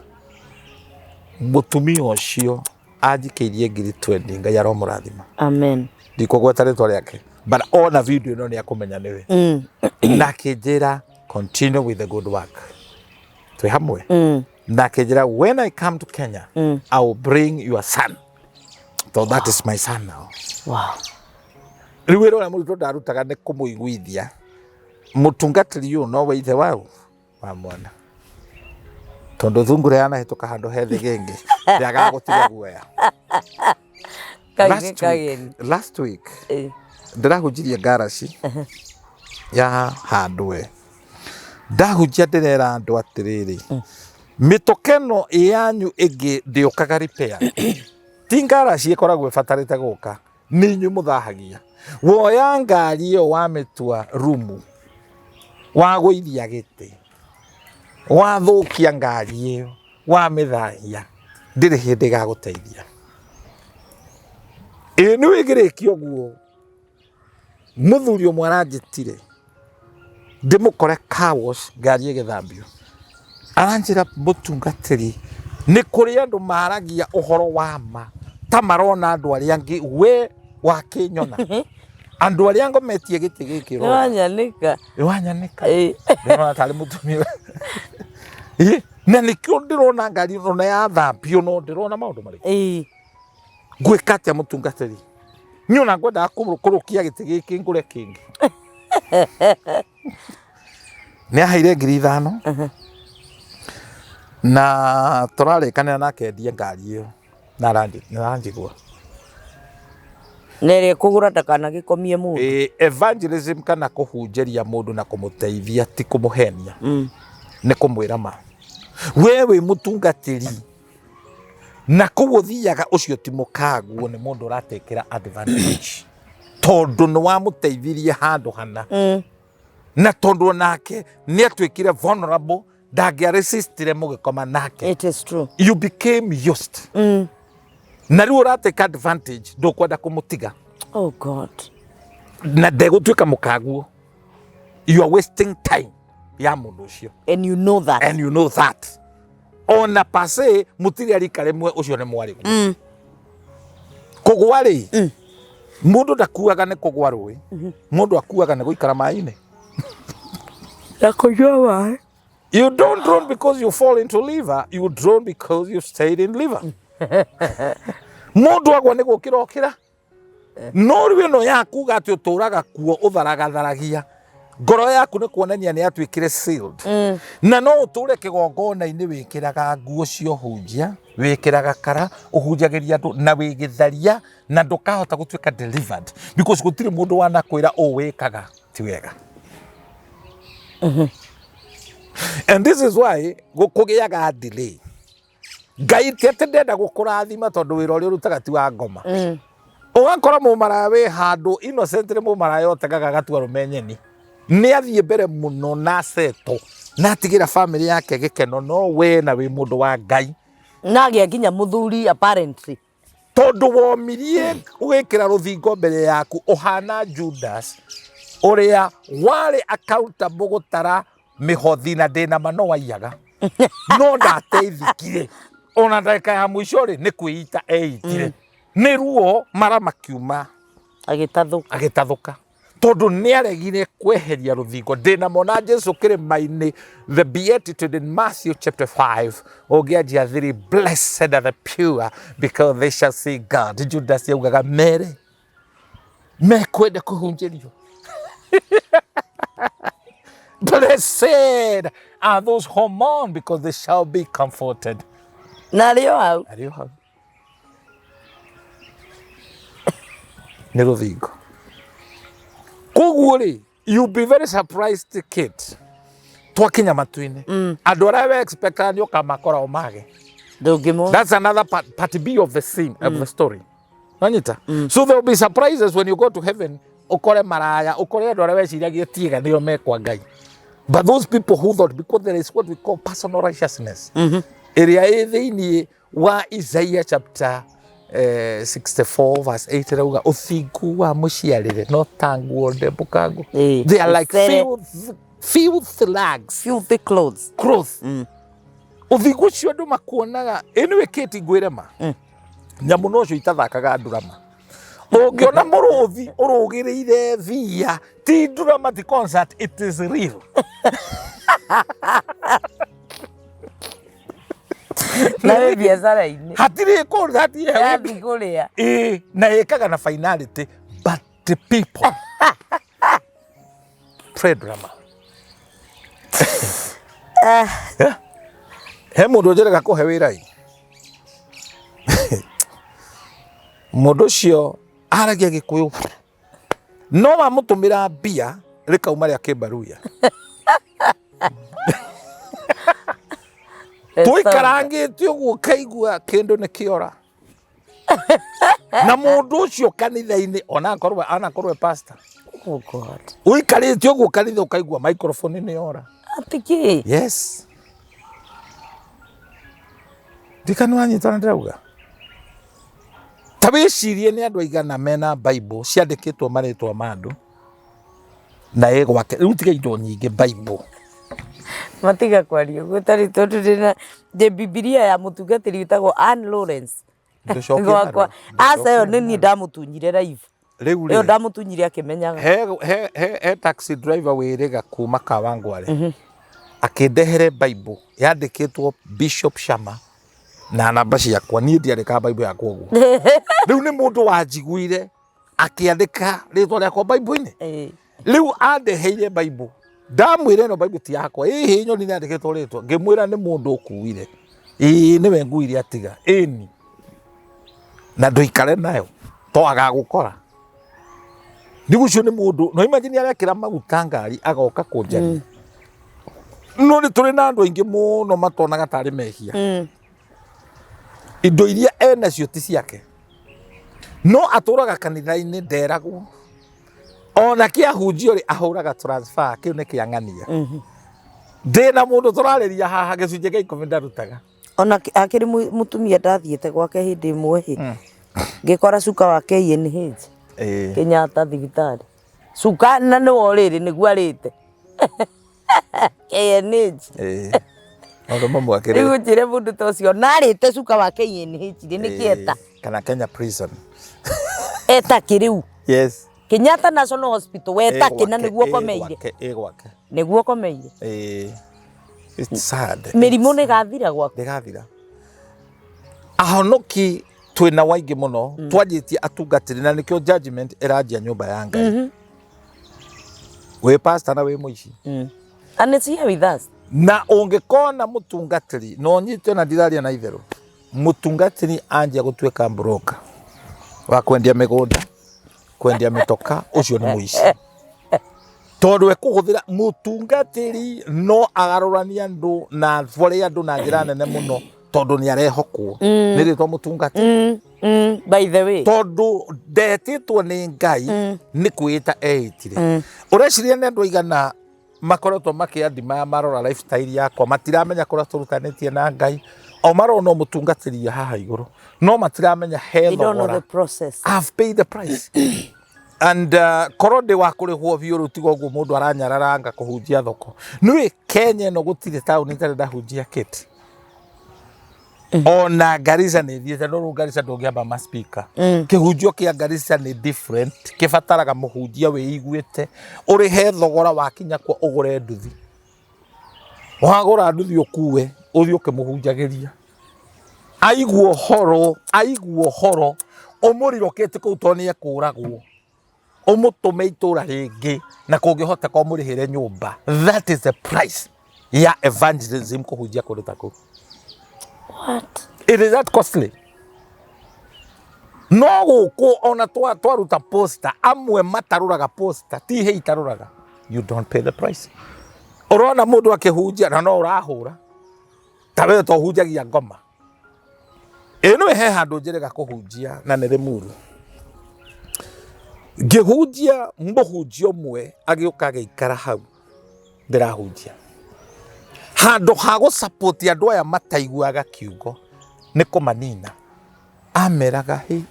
Mũtumia ũcio anjikĩirie ngiri 20 Ngai aromũrathima. Amen. Ndikũgweta rĩtwa rĩake. But ona video ĩno nĩ akũmenya nĩwe. Na akĩnjĩra continue with the good work. Twĩ hamwe. Na akĩnjĩra when I come to Kenya, I will bring your son. So that is my son now. Wow. Rĩu wĩra ũrĩa mũritũ ndarutaga nĩ kũmũiguithia mũtungatĩri ũyũ nowe ithe waũ wa mwana tondũ thungura yanahĩtũka handũ he thĩgĩngĩ ndĩagaga gũtiga guoya. Kai nĩ Last week, kageni. last week Eh. ndĩrahunjirie ngaraci ya handũ we ndahunjia ndĩrera andũ atĩrĩrĩ mĩtũkeno yanyu ĩngĩ ndĩũkaga repair ti ngaraci ĩkoragwo ĩbatarĩte gũka nĩ inyuĩ mũthahagia woya ngari ĩyo wamĩtua rumu wagũithia gĩtĩ wathũkia ngari ĩyo wamĩthahia ndĩrĩ hĩndĩ ĩgagũteithia ĩĩ nĩ wĩgĩrĩkia ũguo mũthuri ũmwe aranjĩtire ndĩmũkore car wash ngari ĩgĩthambio aranjĩra mũtungatĩri nĩ kũrĩ andũ maragia ũhoro wa ma ta marona andũ arĩa angĩ we wakĩnyona andũ arĩa ngometie gĩtĩ gĩkĩ Nĩ wanyanĩka. nĩ wanyanĩka Ĩĩ. ndĩrona tarĩ mũtumia Ĩ, na nĩkĩo ndĩrona ngari ona yathambio no ndĩrona maũndũ marĩkũ Ĩĩ. Ngwĩka atĩa mũtungatĩri niĩ ona ngwendaga kũrũkia gĩtĩ gĩkĩ ngũre kĩngĩ nĩ aheire 5,000 na tũrarĩkanĩra nake endie ngari ĩyo na aranjigua. Na ĩrĩa ĩkũgũra ndakanagĩkomie mũndũ. Ĩ, evangelism kana kũhunjĩria mũndũ na kũmũteithia ti kũmũhenia nĩ kũmwĩra ma we wĩ mũtungatĩri na kũu ũthiaga ũcio ti mũkaguo nĩ mũndũ ũratekera advantage tondũ nĩ wamũteithirie handũ hana na tondũ onake nĩ atuĩkire vulnerable ndangĩa resistire mũgĩkoma nake. It is true. You became used na rĩu ũratake advantage ndũkwenda kũmũtiga. Oh God. Na ndegũtuĩka mũkaguo. You are wasting time ya mũndũ ũcio. And you know that. And you know that. Ona pase mũtirĩ arika rĩmwe, ũcio nĩ mwarĩguo. Kũgwa rĩ, mũndũ ndakuaga nĩ kũgwa rũĩ, mũndũ akuaga nĩ gũikara maĩ-inĩ. Na kũnyua maĩ. You don't drown because you fall into river, you drown because you stayed in river. Mũndũ agwa nĩ gũkĩra okĩra. No rĩu ĩno ya kuga atĩ ũtũraga kuo ũtharagatharagia ngoro yaku nĩ kuonania nĩ yatuĩkire sealed. Na no ũtũre kĩgongona-inĩ wĩkĩraga nguo cia ũhunjia, wĩkĩraga kara, ũhunjagĩria andũ na wĩ gĩtharia na ndũkahota gũtuĩka delivered because gũtirĩ mũndũ wanakwĩra ũũ wĩkaga ti wega. And this is why kũgĩaga delay. Ngai ti atĩ ndenda gũkũrathima tondũ wĩra ũrĩa ũrutaga ti wa ngoma. Ũgakora mũmaraya wĩ handũ innocently, mũmaraya ũtegaga agatua arũme nyeni. Nĩ athiĩ mbere mũno na seto na atigĩra family yake gĩkeno, no we na wĩ mũndũ wa Ngai. Na agĩa nginya mũthuri apparently. Tondũ womirie ũgĩkĩra rũthingo mbere yaku ũhana Judas ũrĩa warĩ accountable gũtara mĩhothi na ndĩna ma no waiyaga no ndateithĩkire ona ndagĩka ya mũico rĩ nĩ kwĩita eitire nĩ ruo mara makiuma. Agĩtathũka. Agĩtathũka tondũ nĩ aregire kweheria rũthingo. Ndĩna mona Jesu kĩrĩma-inĩ, the beatitude in Matthew chapter 5 ũngĩanjia 3, "Blessed are the pure because they shall see God." Judas yaugaga mere mekwenda kũhunjĩrio, "Blessed are those who mourn because they shall be comforted." Na arĩ o hau. Arĩ o hau nĩ rũthingo. Koguo rĩ, you be very surprised, kid, twakinya matu-inĩ andũ arĩa we expectaga nĩ ũkamakora ũmage. Ndũngĩmona. That's another part, part B of the scene of the story. Nanyita? So there will be surprises when you go to heaven. Ukore maraya, ukore andũ arĩa weciragia tiega nĩo mekwa Ngai. But those people who thought, because there is what we call personal righteousness. Ĩrĩa ĩ thĩinĩ wa Isaiah chapter 64 verse 8 ĩrauga ũthingu wa mũciarĩre no ta nguo ndembũkangu. They are like icere. Filth rags. Filthy clothes. Cloth. Ũthingu ũcio andũ makuonaga anyway kĩti ngwĩre ma nyamũ no cio itathakaga ndurama. Ũngĩona mũrũthi ũrũgĩrĩire thia ti ndurama, ti concert, it is real. Na wĩ biacara-inĩ. Hatirĩ kũndũ hatirĩ. Yathiĩ kũrĩa. Ĩĩ, na ĩkaga na finality, but the people play drama. Yeah. He mũndũ ũnjĩraga kũhe wĩra ĩ mũndũ ũcio aragia Gĩkũyũ no wamũtũmĩra mbia rĩkauma rĩa kĩmbaruya tũikarangĩte ũguo ũkaigua kĩndũ nĩ kĩora na mũndũ ũcio kanitha-inĩ ona anakorwo e pastor. Oh God. Ũikarĩte ũguo kanitha ũkaigua microphone nĩ yora. Atĩ kĩ? Yes, ndikani wanyita na ndĩrauga ta wĩcirie nĩ andũ aigana mena Bible ciandĩkĩtwo marĩtwa ma andũ na ĩ gwake rĩu tiga indo nyingĩ Bible. Matiga kwaria ũguo tarĩ tondũ ndĩna ndĩ Bibilia ya mũtungatĩri wĩtagwo Ann Lawrence. Ndũcokie gwakwa. narua, Aca ĩyo ndũcokie nĩ niĩ narua. ndamũtunyire live. Rĩu Ĩyo rĩ ndamũtunyire akĩmenyaga. He taxi driver wĩrĩga kuma Kawangware akĩndehere Bible yandĩkĩtwo Bishop Shama na namba ciakwa. Niĩ ndiandĩkaga Bible yakwa ũguo. Rĩu nĩ mũndũ wanjiguire akĩandĩka rĩtwa rĩakwa Bible-inĩ. Rĩu andeheire Bible, ndamwĩra ĩno Bible ti yakwa, ĩhĩ nyoni nĩ yandĩkĩtwo rĩtwa. Ngĩmwĩra nĩ mũndũ ũkuire, ĩĩ nĩwe nguire atiga ĩni na ndũikare nayo to agagũkora. Rĩu ũcio nĩ mũndũ no imagine arekĩra maguta ngari agoka kũnjaria. No nĩ tũrĩ na andũ aingĩ mũno matonaga tarĩ mehia. Indo iria enacio ti ciake no atũraga kanitha-inĩ nderagwo ona kĩahunjio rĩ ahũraga transfer kĩu nĩ kĩa ng'ania. Ndĩna mũndũ tũrarĩria haha gĩcunjĩ gĩa 10 ndarutaga. Ona akĩrĩ mũtumia ndathiĩte gwake hĩndĩ ĩmwe ĩ ngĩkora cuka wa KNH Kenyatta thibitarĩ cuka na nĩwo rĩrĩ nĩguo arĩte KNH. Maũndũ mamwe akĩrĩ Rĩu njĩre mũndũ ta ũcio narĩte cuka wa KNH rĩ nĩkĩ eta? Kana Kenya prison. Eta kĩ rĩu? Yes. Kenyatta National Hospital weta kĩ na nĩguo ũkomeire? Ĩ gwake. Nĩguo ũkomeire. Ĩĩ. It's sad. Mĩrimũ nĩ ĩgathira gwaku. Ndĩgathira. Ahonoki twĩna waingĩ mũno twanjĩtie atungatĩri na nĩkĩo judgment ĩranjia nyũmba ya Ngai. Wĩ pastor na wĩ mũici. And it's here with us. Na ũngĩkona mũtungatĩri na ũnyite na ndiraria na itherũ, mũtungatĩri anjia gũtuĩka broker wa kwendia mĩgũnda, kwendia mĩtoka, ũcio nĩ mũici. Tondũ ekũhũthĩra mũtungatĩri no agarũranie andũ na atware andũ na njĩra nene mũno tondũ nĩ arehokwo nĩ rĩtwa mũtungatĩri. By the way. Tondũ ndetĩtwo nĩ Ngai nĩ kwĩĩta eĩtire. Ũreciria nĩ andũ aigana makoretwo makĩandimaya marora lifestyle yakwa matiramenya kũrĩa tũrutanĩtie na Ngai, o marona mũtungatĩri haha igũrũ no matiramenya he They don't know thogora. the process. I've paid the price. And korwo ndĩ wa kũrĩhwo biũ rĩu tiga ũguo mũndũ aranyararanga kũhunjia thoko. Nĩũĩ Kenya ĩno gũtirĩ taũni itarĩ ndahunjia kĩti. Ona Garissa nĩ thiĩte no rĩu Garissa ndũngĩamba ma speaker. Kĩhunjio kĩa Garissa nĩ different, kĩbataraga mũhunjia wĩiguĩte, ũrĩhe thogora wakinya kuo ũgũre nduthi. Wagũra nduthi ũkue, ũthiĩ ũkĩmũhunjagĩria. Aigua ũhoro, aigua ũhoro, ũmũrirũkĩtie kũu tondũ nĩ ekũragwo. Ũmũtũme itũra rĩngĩ na kũngĩhoteka ũmũrĩhĩre nyũmba. That is the price ya evangelism kũhunjia kũndũ ta kũu. What? It is that costly. No gũkũ ona twaruta poster, amwe matarũraga poster, ti hĩ itarũraga. You don't pay the price. Ũrona mũndũ akĩhunjia na no ũrahũra. Ta we to ũhunjagia ngoma. Ĩ nĩwe he handũ njĩrĩga kũhunjia na nĩ Rĩmuru. Ngĩhunjia mũhunjia ũmwe agĩũka agĩikara hau ndĩrahunjia. Handũ ha gũ support andũ aya mataiguaga kiugo nĩ kũmanina. Ameraga hĩ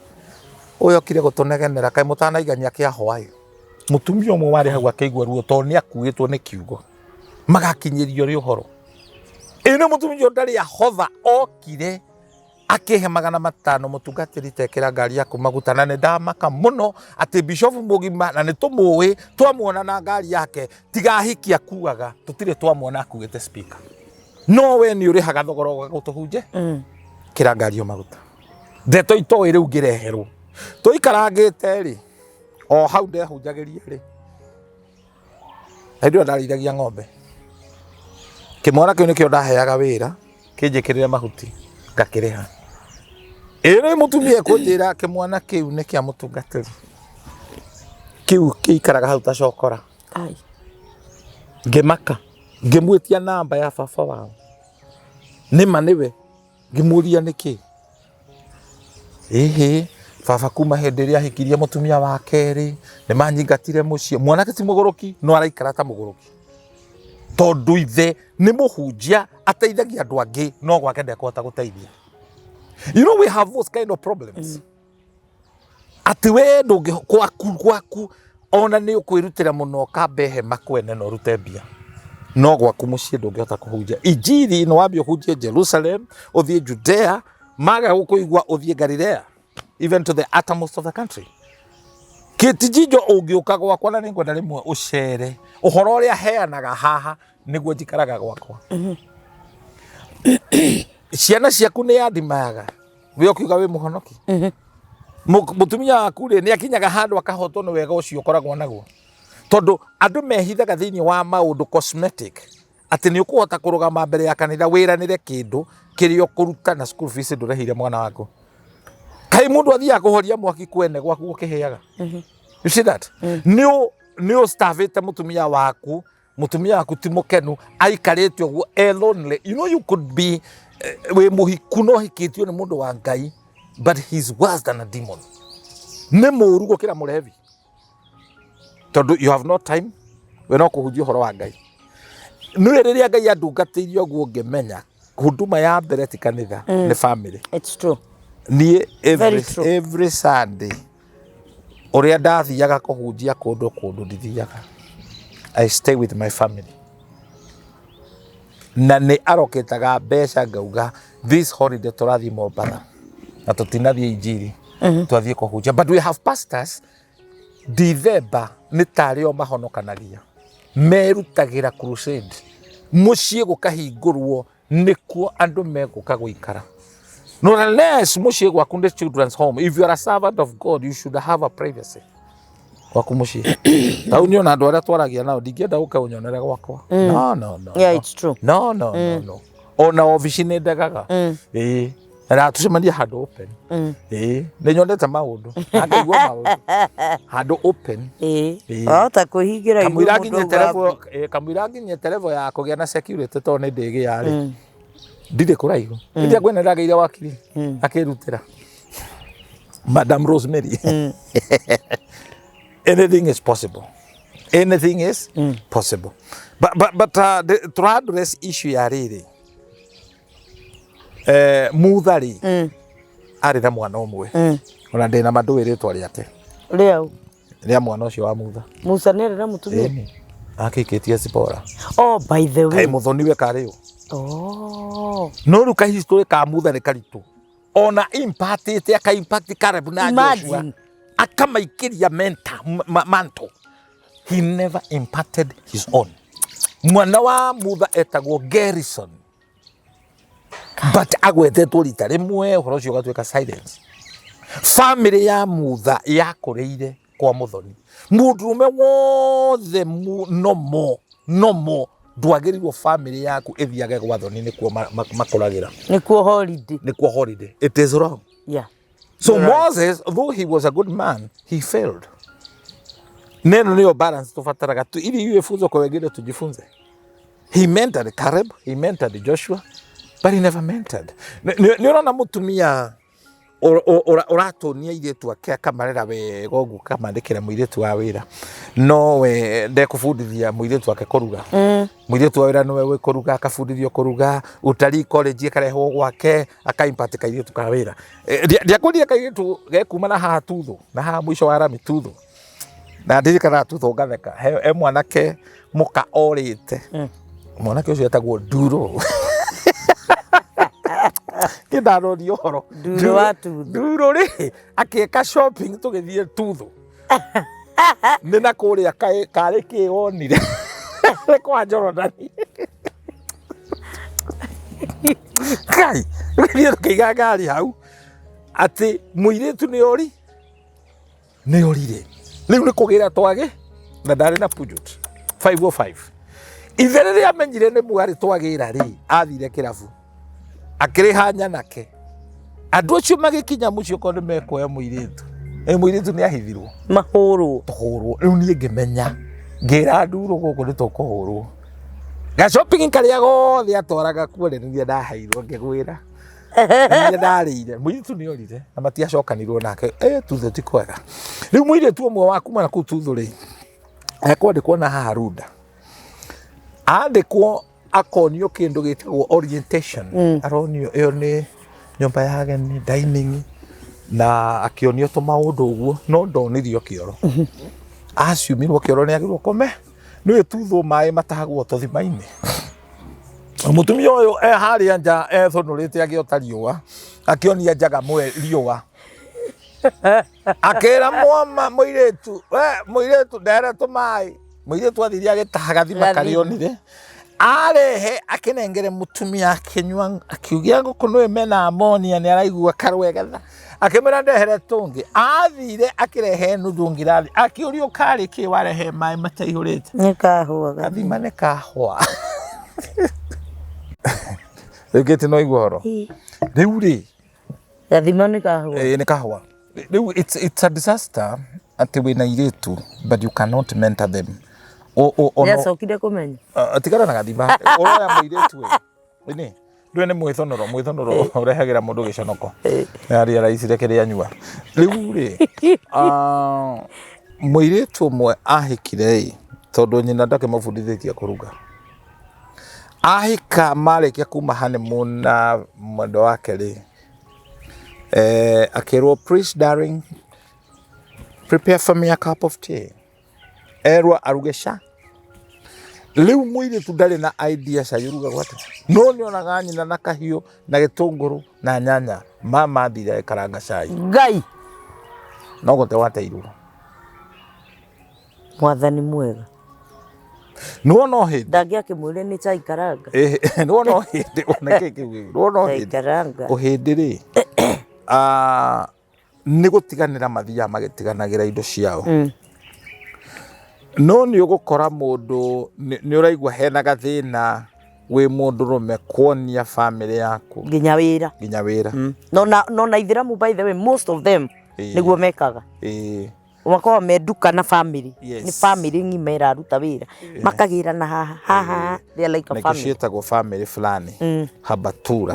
ũyũ okire gũtũnegenera kaĩ mũtanaigania kĩa hwaĩ. Mũtumia ũmwe warĩ hau akĩigua ruo tondũ nĩ akuĩtwo nĩ kiugo. Magakinyĩrio rĩ ũhoro. Ĩ nĩ mũtumia ũyũ ndarĩ ahotha okire akĩhe 500 mũtungatĩri tekĩra ngari yaku maguta na nĩ ndamaka mũno atĩ bishofu mũgima na nĩ tũmũĩ twamuona na ngari yake tiga ahiki akuaga tũtirĩ twamuona akuĩte speaker. No we nĩ ũrĩhaga thogora ũgoka gũtũhunje kĩra ngari ĩyo maguta. Ndeto itoĩ rĩu ngĩreherwo tũikarangĩte rĩ o hau ndehunjagĩria rĩ hĩndĩ ĩyo ndarĩithagia ng'ombe kĩmwana kĩu nĩkĩo ndaheaga wĩra kĩnjĩkĩrĩre mahuti ngakĩrĩha. Ĩ rĩu mũtumia ekũnjĩra kĩmwana kĩu nĩ kĩa mũtungatĩri kĩu kĩikaraga hau ta cokora. Ai. Ngĩmaka ngĩmwĩtia namba ya baba wao nĩma nĩwe ngĩmũria nĩkĩ ĩhĩ baba kuma hĩndĩ ĩrĩa ahikirie mũtumia wa kerĩ nĩ manyingatire mũciĩ mwanake ti mũgũrũki no araikara ta mũgũrũki tondũ ithe nĩ mũhunjia ateithagia andũ angĩ no gwake ndekũhota gũteithia. You know we have those kind of problems. Atĩ we ndũngĩ gwaku gwaku ona nĩ ũkwĩrutĩra mũno ũkambe hema kwene na ũrute mbia no gwaku mũciĩ ndũngĩhota kũhunjia injiri. No wambie ũhunjie Jerusalem, ũthiĩ Judea, maga gũkũigua ũthiĩ Galilea, even to the uttermost of the country. Kĩtijinjo ũngĩũka gwakwa na nĩngwenda rĩmwe ũcere ũhoro ũrĩa heanaga haha nĩguo njikaraga gwakwa. Ciana ciaku nĩ yandimayaga we ũkiuga wĩ mũhonoki. Mũtumia waku rĩ nĩ akinyaga handũ akahotwo nĩ wega ũcio ũkoragwo naguo tondũ andũ mehithaga thĩinĩ wa maũndũ cosmetic atĩ nĩ ũkũhota kũrũgama mbere ya kanitha wĩranĩre kĩndũ kĩrĩa ũkũruta na school fees ndũrĩhĩire mwana waku. Kaĩ mũndũ athiaga kũhoria mwaki kwene gwaku gũkĩhĩaga? You see that? Nĩ ũstarvĩte mũtumia waku, mũtumia waku ti mũkenu, aikarĩte ũguo e lonely. You know you could be wĩ mũhiku no ũhikĩtio nĩ mũndũ wa Ngai but he's worse than a demon. Nĩ mũũru gũkĩra mũrevi tondũ you have no time we no kũhunjia ũhoro wa Ngai. Nĩũĩ rĩrĩa Ngai andungatĩirie ũguo ngĩmenya huduma ya mbere ti kanitha nĩ family. It's true. Niĩ every, Very true. every Sunday ũrĩa ndathiaga kũhunjia kũndũ kũndũ ndithiaga. I stay with my family. Na nĩ aroketaga mbeca ngauga this holiday tũrathiĩ Mombatha na tũtinathiĩ injiri, twathiĩ kũhunjia. But we have pastors, Dithemba nĩ tarĩ o mahonokanagia, merutagĩra crusade, mũciĩ gũkahingũrwo nĩkuo andũ megũka gũikara. No unless mũciĩ gwaku nĩ children's home. If you are a servant of God, you should have a privacy gwaku mũciĩ. Tau niĩ ona andũ arĩa twaragia nao ndingĩenda ũke ũnyonere gwakwa. No, no, no. Yeah, no. it's true. No, no, no, no. Ona obici nĩ ndegaga. Ĩĩ. Na tũcemanie handũ open. Ĩĩ. Nĩ nyonete maũndũ. Na ngaigua maũndũ. Handũ open. Ĩĩ. Ĩĩ. Wahota kwĩhingĩra Kamũira igũrũ mũndũ nginyĩte auga level, kamũira nginyĩte level ya kũgĩa na security tondũ nĩ ndĩgĩa rĩ. Ndirĩ kũraihu. Ndirĩ ngwena ndagĩire wakiri. Akĩrutĩra. Madam Rosemary. Anything is possible. Anything is possible. But tũra address issue ya rĩrĩ. Mutha rĩ, arĩ na mwana ũmwe. Ona ndĩna ma ndũĩ rĩtwa rĩake. Rĩau. Rĩa mwana ũcio wa Mutha. Musa nĩ arĩ na mũtumia? Ĩni. Akĩikĩtie Zipora. Oh, by the way. Kaĩ mũthoni we karĩ ũ? Oh. No rĩu kahistory ka Mutha nĩ karitũ. Ona impactĩte aka impact Caleb na Joshua. Imagine. Akamaikĩria menta mantle. He never imparted his own. Mwana wa Mutha etagwo Gerison. But agwetetwo rita rĩmwe ũhoro ũcio ũgatuĩka silence. Family ya Mutha yakũrĩire kwa mũthoni. Mũndũrũme wothe nomo nomo ndwagĩrĩirwo family yaku ĩthiage gwa thoni nĩkuo makũragĩra. Nĩkuo holiday. Nĩkuo holiday. It is wrong. Yeah. So You're right. Moses, though he was a good man, he failed. Neno niyo balance tubataraga tu ili iwe funzo kwa wengine tujifunze. He mentored Caleb, he mentored Joshua, but he never mentored. Nĩ ũrona mũtumia ũratũnia airĩtu ake akamarera wega ũguo akamandĩkĩra mũirĩtu wa wĩra, no we ndekũbundithia mũirĩtu wake kũruga. Mũirĩtu wa wĩra nĩwe wĩ kũruga, akabundithio kũruga, utalii college ĩkarehwo gwake, akaimpart kairĩtu ka wĩra. Ndiakwĩrire kairĩtu gekuma na haha Tuthũ, na haha mũico wa rami Tuthũ. Na ndirikanaga Tuthũ ngatheka, he mwanake mũka orĩte. Mwanake ũcio etagwo Nduro. Niĩ ndanoria ũhoro. Nduro wa Tuthũ. Nduro rĩ, akĩka shopping tũgĩthiĩ Tuthũ. Nĩ na kũrĩa karĩ kĩ wonire. Nĩ kwa Jorodani. Kai, tũgĩthiĩ tũkĩiga ngari hau atĩ mũirĩtu nĩ ori nĩ orire. Rĩu nĩ kũgĩra twagĩ na ndarĩ na Peugeot 505. Ithe rĩrĩa amenyire nĩ mwarĩ twagĩra rĩ, athire kĩrabu akĩrĩha nyanake. Andũ acio magĩkinya mũciĩ okorwo nĩ mekuoya mũirĩtu. Mũirĩtu nĩ ahithirwo. Mahũrwo. Tũhũrwo. Rĩu niĩ ngĩmenya ngĩra Nduro gũkũ nĩ tũkũhũrwo. Ga shopping karĩa gothe atwaraga kuo nĩ niĩ ndaheirwo ngĩgwĩra. Nĩ niĩ ndarĩire. Mũirĩtu nĩ orire na matiacokanirwo nake. Tuthũ ti kwega. Rĩu mũirĩtu ũmwe wa kuma na kũu Tuthũ rĩ, ekwandĩkwo na haha Runda. Andĩkwo akonio kĩndũ gĩtagwo orientation. Aronio ĩyo nĩ nyũmba ya ageni, dining, na akĩonio tũmaũndũ ũguo, no ndonirio kĩoro. Aciumirwo kĩoro nĩ agĩrĩirwo kome. Nĩũĩ Tuthũ maĩ matahagwo tũthima-inĩ. Mũtumia ũyũ e harĩa nja ethũnũrĩte agĩota riũa, akĩonia njaga mwe riũa. Akĩra mwama mũirĩtu, we mũirĩtu ndere tũmaĩ. Mũirĩtu athire agĩtaha gathima karĩa onire. Arehe akĩnengere mũtumia akĩnyua, akiugia ngũkũ nĩwe mena amonia nĩ araigua karwegetha. Akĩmwĩra ndehere tũngĩ. Athire akĩrehe nuthu ngirathi. Akĩũrio karĩ kĩ warehe maĩ mataihũrĩte. Nĩ kahũa. Gathima nĩ kahũa. Rĩu gĩtĩ no igua ũhoro. Rĩu rĩ. Gathima nĩ kahũa. Ĩĩ nĩ kahũa. Rĩu it's a disaster atĩ wĩna airĩtu but you cannot mentor them. Nĩacokire kũmenya. Tigana na gathima. Ũroya mũirĩtu ĩ. Nĩ. Ndũĩ nĩ mwĩthũnũro, mwĩthũnũro ũrehagĩra mũndũ gĩconoko. Nĩ araicire kĩrĩa anyua. Rĩu rĩ, mũirĩtu ũmwe ahikire ĩ, tondũ nyina ndakĩmũbundithĩtie kũruga. Ahika marĩkia kuma honeymoon na mwendwa wake rĩ, akĩrwo please darling, prepare for me a cup of tea. Erwo aruge ca. Rĩu mũirĩtu ndarĩ na idea cai ũrugagwo atĩa, no nĩ onaga nyina na kahiũ na gĩtũngũrũ na nyanya, mama athire agĩkaranga cai. Ngai. No gũte wateirwo. Mwathani mwega. Nĩwona o hĩndĩ. Ndangĩakĩmwĩrire nĩ cai karanga. Nĩwona o hĩndĩ, ona kĩ kĩu, nĩwona o Cai hĩndĩ. karanga. O hĩndĩ rĩ, nĩ gũtiganĩra mathiaga magĩtiganagĩra indo ciao. No nĩ ũgũkora mũndũ nĩ ũraigua hena gathĩna wĩ mũndũrũme kuonia bamĩrĩ yaku Nginya wĩra. Nginya wĩra. No na ithiramu, by the way, most of them nĩguo mekaga. Makoragwo me nduka na family. Nĩ family ng'ima ĩraruta wĩra, makagĩrana haha haha, they are like a Nĩkĩo family. Ciĩtagwo family fulani habatura.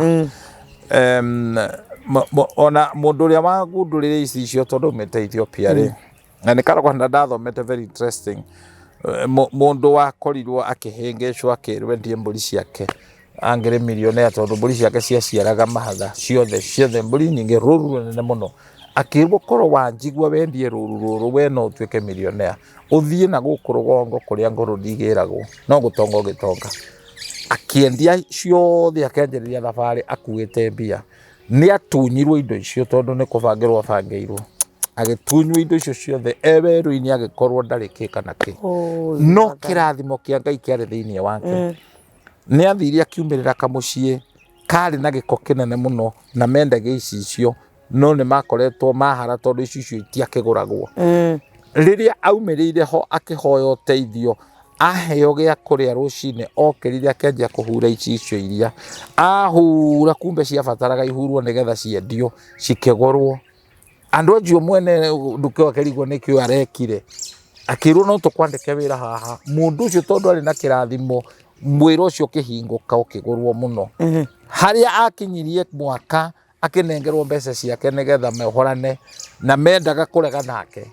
Ona mũndũ ũrĩa wagundũrire ici icio tondũ aumĩte Ethiopia rĩ, na nĩ karũgano ndathomete very interesting. Mũndũ wakorirwo akĩhĩngĩcwo akĩrwo endie mbũri ciake angĩrĩ millionaire, tondũ mbũri ciake ciaciaraga mahatha ciothe ciothe, mbũri nyingĩ, rũru rũnene mũno. Akĩrwo korwo wanjigua wendie rũru rũrũ, we no ũtuĩke millionaire, ũthiĩ na gũkũ rũgongo kũrĩa ngũrũ ndigĩragwo no gũtonga ũgĩtonga. Akĩendia ciothe, akĩanjĩrĩria thabarĩ akuĩte mbia. Nĩ atunyirwo indo icio tondũ nĩ kũbangĩrwo abangĩirwo. Agĩtunywo indo icio ciothe e werũ-inĩ, agĩkorwo ndarĩ kĩ kana kĩ. Oi, no Mwathani. Kĩrathimo kĩa Ngai kĩarĩ thĩinĩ wake. Nĩ athire akiumĩrĩra kamũciĩ karĩ na gĩko kĩnene mũno na mendagia icicio, no nĩ makoretwo mahara tondũ icicio itiakĩgũragwo. Rĩrĩa aumĩrĩire ho akĩhoya ũteithio, aheo gĩa kũrĩa rũcinĩ, okĩrire akĩanjia kũhura icicio iria ahura, kumbe ciabataraga ihurwo nĩgetha ciendio cikĩgũrwo. Andũ acio mwene nduka ĩyo akĩrigwo nĩkĩo arekire, akĩrwo no tũkwandĩke wĩra haha. Mũndũ ũcio tondũ arĩ na kĩrathimo, mwĩra ũcio ũkĩhingũka, ũkĩgũrwo mũno. Harĩa akinyirie mwaka akĩnengerwo mbeca ciake nĩgetha mehorane na mendaga kũrega nake,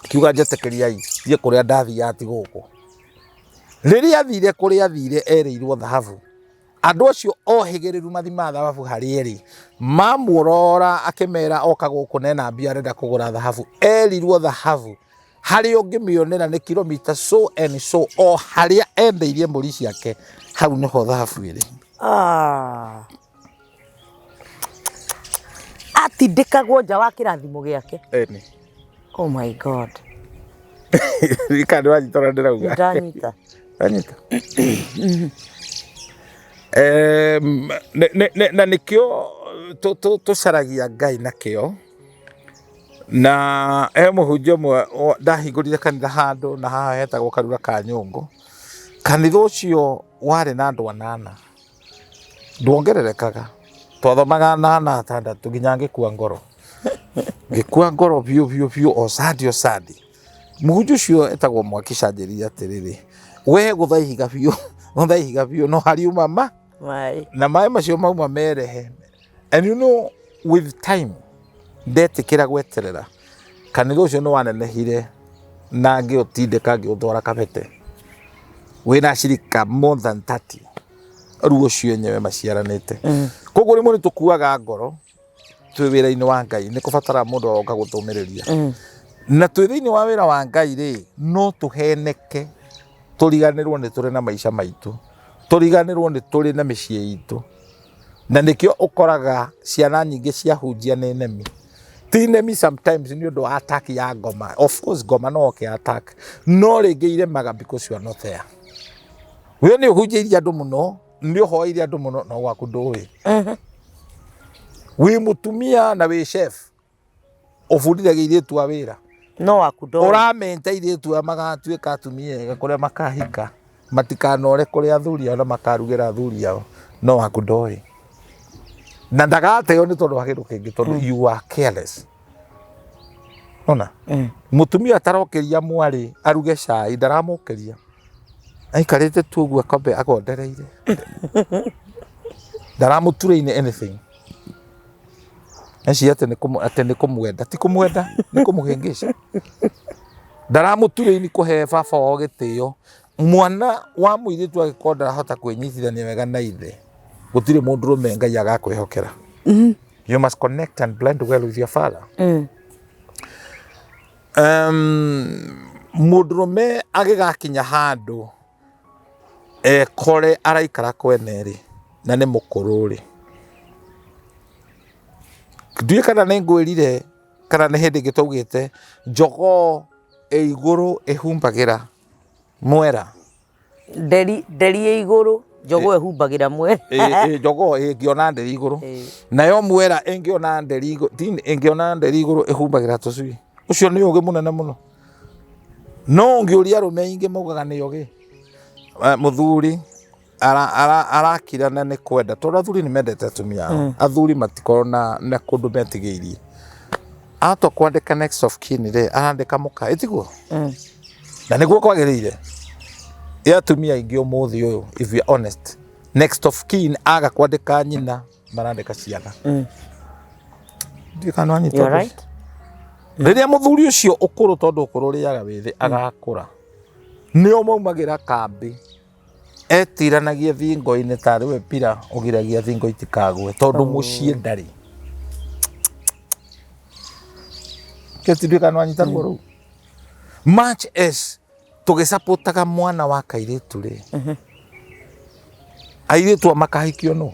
kiuga njetĩkĩriai thiĩ kũrĩa ndathiaga ti gũkũ. Rĩrĩa athire kũrĩa athire erĩirwo thahabu, andũ acio ohĩgĩrĩru mathimaga thahabu harĩa ĩrĩ mamuorora, akĩmera oka gũkũ nena mbia arenda kũgũra thahabu. Erirwo thahabu harĩa ũngĩmĩonera nĩ kilomita so and so, o harĩa endeirie mbũri ciake, hau nĩho thahabu ĩrĩ. Ah. Atindĩkagwo nja wa kĩrathimo gĩake. Ĩni. Oh my God. Kana nĩ wanyita ũrĩa ndĩrauga? Ndanyita. Wanyita. Na nĩkĩo tũcaragia Ngai nakĩo. Na he mũhunjia ũmwe ndahingũrire kanitha handũ na haha hetagwo Karura ka Nyũngũ. Kanitha ũcio warĩ na andũ anana, ndwongererekaga, twathomaga anana, atandatũ, nginya ngĩkua ngoro, ngĩkua ngoro biũ biũ biũ. O Sunday, o Sunday, mũhunjia ũcio etagwo Mwakisha anjĩrire atĩrĩrĩ, we gũtha ihiga biũ, gũtha ihiga biũ no hariuma ma maĩ. Na maĩ macio mauma merehe. And you know, with time ndetĩkĩra gweterera, kanitha ũcio nĩ wanenehire na ngĩũtindĩka ngĩũtwara Kabete wĩna acirika more than 30 rĩu ũcio enyewe maciaranĩte. Koguo rĩmwe nĩ tũkuaga ngoro twĩ wĩra-inĩ wa Ngai, nĩ kũbatara mũndũ agoka gũtũmĩrĩria. Na twĩ thĩinĩ wa wĩra wa Ngai rĩ, no tũheneke tũriganĩrwo nĩ tũrĩ na maica maitũ, tũriganĩrwo nĩ tũrĩ na mĩciĩ itũ. Na nĩkĩo ũkoraga ciana nyingĩ cia hunjia nĩ nemi. Ti nemi sometimes nĩ ũndũ wa attack ya ngoma, of course ngoma no oke attack, no rĩngĩ iremaga because you are not there. We nĩ ũhunjĩirie andũ mũno, nĩ ũhoeire andũ mũno, no gwaku ndũĩ. Wĩ mũtumia na wĩ chef, ũbundithagia airĩtu a wĩra. No waku ndoĩ. Ũramenta airĩtu aya magatuĩka atumia ega kũrĩa makahika, matikanore kũrĩa athuri ao na makarugĩra athuri ao, no waku ndoĩ. Na ndagateo nĩ tondũ wa kĩndũ kĩngĩ, tondũ you are careless. Ona mũtumia atarokĩria mwarĩ aruge cai, ndaramũkĩria, aikarĩte tu ũguo akombe agondereire, ndaramũturĩine anything. Eci atĩ nĩ atĩ nĩ kũmwenda, ti kũmwenda, nĩ kũmũhĩngĩca. Ndaramũturĩini kũhe baba wao gĩtĩo. Mwana wa mũirĩtu angĩkorwo ndarahota kwĩnyitithania wega na ithe, gũtirĩ mũndũrũme Ngai agakwĩhokera. You must connect and blend well with your father. Mũndũrũme agĩgakinya handũ Ekore araikara kwene rĩ, na nĩ mũkũrũ rĩ, ndiũĩ kana nĩ ngwĩrire kana nĩ hĩndĩ ĩngĩ twaugĩte njogoo ĩ igũrũ ĩhumbagĩra mwera. Nderi nderi ĩ igũrũ njogoo ĩhumbagĩra mwera. Ĩ, ĩ, njogoo ĩngĩona nderi igũrũ, nayo mwera ĩngĩona nderi igũrũ, ti ĩngĩona nderi igũrũ ĩhumbagĩra tũcui. Ũcio nĩ ũgĩ mũnene mũno. No ũngĩũria arũme aingĩ maugaga nĩ ogĩ. Mũthuri arakirana nĩ kwenda, tondũ athuri nĩ mendete atumia ao. Athuri matikoragwo na kũndũ metigĩirie. Atua kwandĩka next of kin rĩ, arandĩka mũka, ĩ tiguo? Na nĩguo kwagĩrĩire. Ĩ atumia aingĩ ũmũthĩ ũyũ, if we are honest, next of kin aga kwandĩka nyina, marandĩka ciana. Ndiũĩ kana nĩwanyita You're ũndũ ũcio. right. Rĩrĩa mũthuri ũcio ũkũrũ, tondũ ũkũrũ ũrĩaga wĩthĩ, agakũra, nĩo maumagĩra kambĩ etiranagia thingo-inĩ tarĩ we pira ũgiragia thingo itikagwe, tondũ mũciĩ ndarĩ. Kĩo kana nĩwanyita ruo rũu. Much as tũgĩcapotaga mwana wa kairĩtu rĩ, airĩtu a makahikio nũ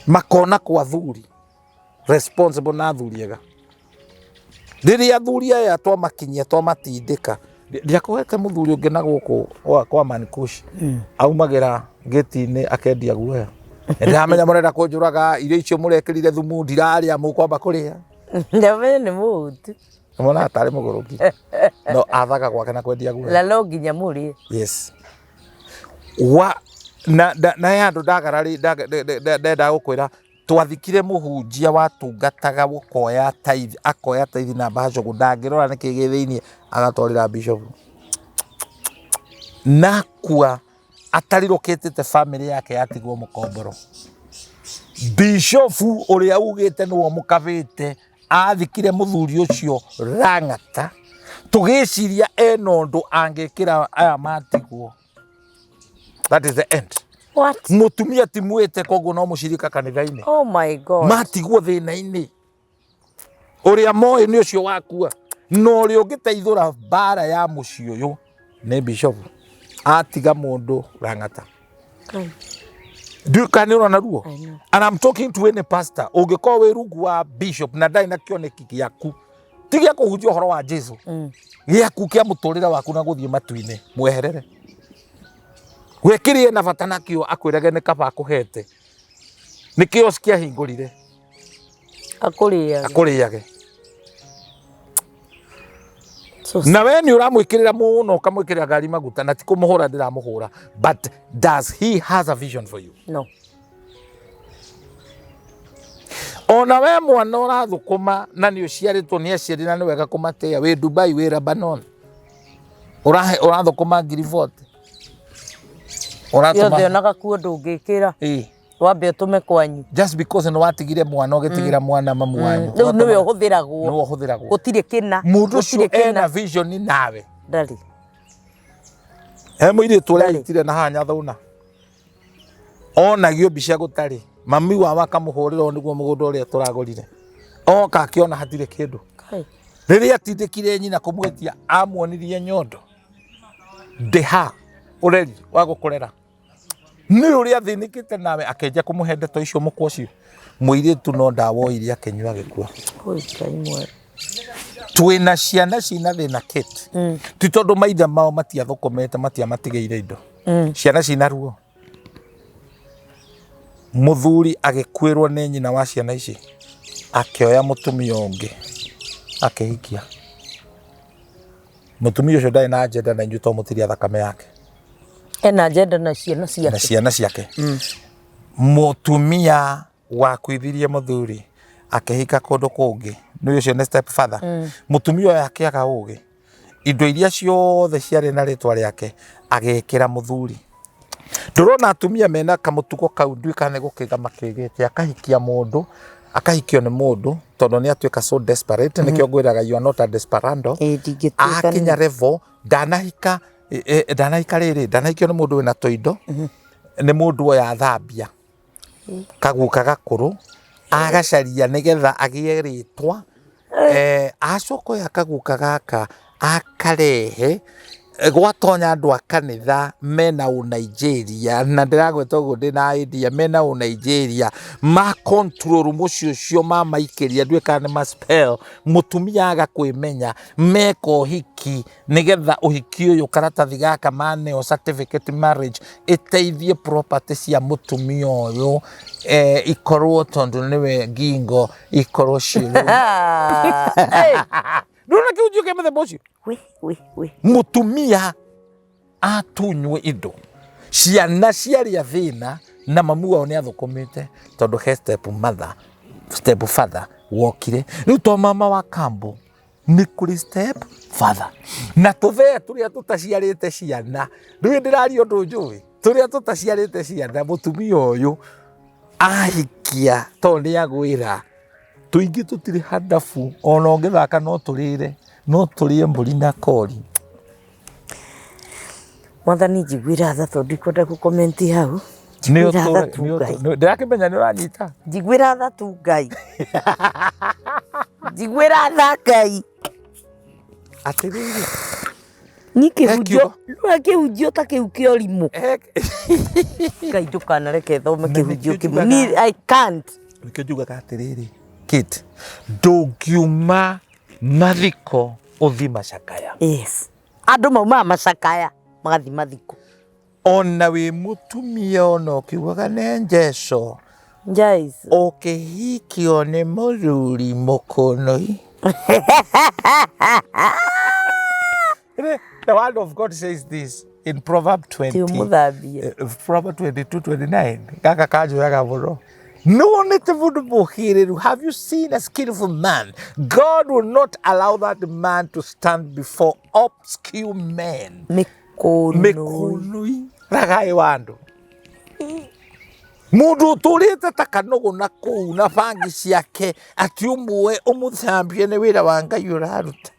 makona kwa athuri responsible na athuri ega. Rĩrĩa athuri aya twamakinyia twamatindĩka, ndiakũhete mũthuri ũngĩ na gũkũ kwa Mankush, aumagĩra gĩti-inĩ akendia guoya. Ndĩramenya mũrenda kũnjũraga, irio icio mũrekĩrire thumu ndirarĩa, mũkwamba kũrĩa. Ndamenya nĩ mũhutu. Mona tarĩ mũgũrũki, no athaga gwake na kwendia guoya. Na no nginya mũrĩe. Yes. Wa na he handũ ndagarari ndendaga gũkwĩra, twathikire mũhunjia watungataga gũkoya tithe, akoya tithe na mbacũgũ, ndangĩrora nĩkĩ gĩ thĩiniĩ, agatwarĩra bishop. Nakua atarirũkĩtĩte famĩlĩ yake yatigwo mũkomboro. Bishofu ũrĩa ugĩte nĩwe ũmũkabĩte athikire mũthuri ũcio Lang'ata, tũgĩciria ena ũndũ angĩkĩra aya matigwo. That is the end. What? Mũtumia ti mwĩte, koguo no mũcirika kanitha-inĩ. Oh my God. Matigwo thĩna-inĩ, ũrĩa moĩ nĩ ũcio wakua, na ũrĩa ũngĩteithũra mbara ya mũciĩ ũyũ nĩ bishop. Atiga mũndũ Lang'ata. Ndiũĩ kana nĩ ũrona ruo. I know. And I'm talking to any pastor, ũngĩkorwo wĩ rungu wa bishop na ndarĩ na kĩoneki gĩaku, ti gĩa kũhunjia ũhoro wa Jesu, gĩaku kĩa mũtũrĩre waku na gũthiĩ matu-inĩ, mweherere. We kĩrĩa ena bata nakĩo akwĩrage nĩ kaba akũhete, nĩ kioski ahingũrire. Akũrĩaga. Akũrĩage. So na we nĩ ũramwĩkĩrĩra mũno, ũkamwĩkĩrĩra ngari maguta, na ti kũmũhũra ndĩramũhũra, but does he has a vision for you? No. Ona we mwana ũrathũkũma na nĩ ũciarĩtwo nĩ aciari na nĩ wega kũmatĩa, wĩ Dubai, wĩ Lebanon, ũrathũkũma ngiri 40. Yothe. Ũratũma Ona gakuo ndũngĩkĩra. Ĩ. Wambe ũtũme kwanyu. Just because nĩ watigire mwana, ũgĩtigĩra mwana mamu wanyu. Rĩu nĩwe ũhũthĩragwo. Nĩwe ũhũthĩragwo. Gũtirĩ kĩna. Mũndũ ũcio Gũtirĩ kĩna. ena vision nawe? Ndarĩ. He mũirĩtu ũrĩa Ndarĩ. itire na haha Nyathuna, onagio mbica gũtarĩ mami wao, akamũhũrĩra, ũũ nĩguo mũgũnda ũrĩa tũragũrire, oka akĩona hatirĩ kĩndũ. Kai. Rĩrĩa atindĩkire nyina kũmwĩtia, amuonirie nyondo ndĩha ũreri wa gũkũrera nĩ ũrĩa athĩnĩkĩte nawe, akĩnja kũmũhe ndeto icio mũkwa ũcio mũirĩtu no ndawoire, akĩnyua, agĩkua. Oi, Ngai mwega. Twĩna ciana cina thĩna Kate, ti tondũ maithe mao matiathũkũmĩte, matiamatigĩire indo. Ciana cina ruo, mũthuri agĩkuĩrwo nĩ nyina wa ciana ici, akĩoya mũtumia ũngĩ akĩhikia. Mũtumia ũcio ndarĩ na agenda na inyuĩ, tondũ mũtirĩ a thakame yake. Ena agenda na ciana na ciake. Ciana ciake. Mũtumia wakuithirie mũthuri akĩhika kũndũ kũngĩ, nĩ ũcio nĩ step father. Mũtumia ũyũ akĩaga ũgĩ, indo iria ciothe ciarĩ na rĩtwa rĩake agĩkĩra mũthuri. Ndũrona atumia mena kamũtugo kau? Ndiũĩ kana nĩ gũkĩga makĩgĩte, akahikia mũndũ, akahikio nĩ mũndũ tondũ nĩ atuĩka so desperate. Nĩkĩo ngwĩraga, you are not a desperado. Ĩ, ndingĩtuĩka. Akinya level ndanahika, ndanahika rĩrĩ, ndanahikio nĩ mũndũ wĩna tũindo, nĩ mũndũ oya thambia kaguka gakũrũ, agacaria nĩgetha agĩe rĩtwa, acoka oya kaguka gaka akarehe. Gwatonya andũ a kanitha mena Ũnigeria, na ndĩragweta ũguo ndĩ na idea, mena Ũnigeria ma control mũciĩ ũcio, mamaikĩria ndiũĩ kana nĩ ma spell, mũtumia aga kwĩmenya, meka ũhiki nĩgetha ũhiki ũyũ karatathi gaka maneo certificate marriage ĩteithie property cia mũtumia ũyũ ikorwo tondũ nĩwe ngingo ikorwo ciĩ ndũrona kĩhunjio kĩa mũthemba ũcio. We, we, we. Mũtumia atunywo indo, ciana ciarĩa thĩna, na mamu wao nĩ athũkũmĩte tondũ he step mother, step father wokire. Rĩu to mama wa kambo, nĩ kũrĩ step father na tũthee tũrĩa tũtaciarĩte ciana. Rĩu ndĩraria ũndũ njũĩ, tũrĩa tũtaciarĩte ciana, mũtumia ũyũ ahikia to nĩ agwĩra tũingĩ tũtirĩ handabu, ona ũngĩthaka no tũrĩre, no tũrĩe mbũri na kori. Mwathani njiguĩra tha tondũ ndikwenda gũ comment hau. Njiguĩra tha tu Ngai. Ndĩrakĩmenya nĩ ũranyita. Njiguĩra tha tu Ngai. Njiguĩra tha Ngai. Atĩrĩrĩ. Ni kĩhunjio, nĩwona kĩhunjio ta kĩu kĩa ũrimũ. Ngai ndũkanareke thome Na kĩhunjio nĩkĩo kĩmwe. njugaga- Niĩ I can't. Nĩkĩo njugaga atĩrĩrĩ, Kate, ndũngiuma mathiko ũthi macakaya. Yes. Andũ maumaga macakaya magathiĩ mathiko. Ona wĩ mũtumia ona ũkiugaga nĩ njeco, Njaico. Ũkĩhikio nĩ mũthuri mũkũnũi. The word of God says this in Proverb 20. Ti ũmũthambie. Proverb 22, 29. Gaka kanjoyaga mũno. Nĩwonete mũndũ mũhĩrĩru? Have you seen a skillful man? God will not allow that man to stand before obscure men. Mĩkũnũi. Mĩkũnũi. Ragaĩ wa andũ. Mũndũ ũtũrĩte ta kanũgũ na kũu na bangi ciake atĩ ũmũe ũmũthambie nĩ wĩra wa Ngai ũraruta.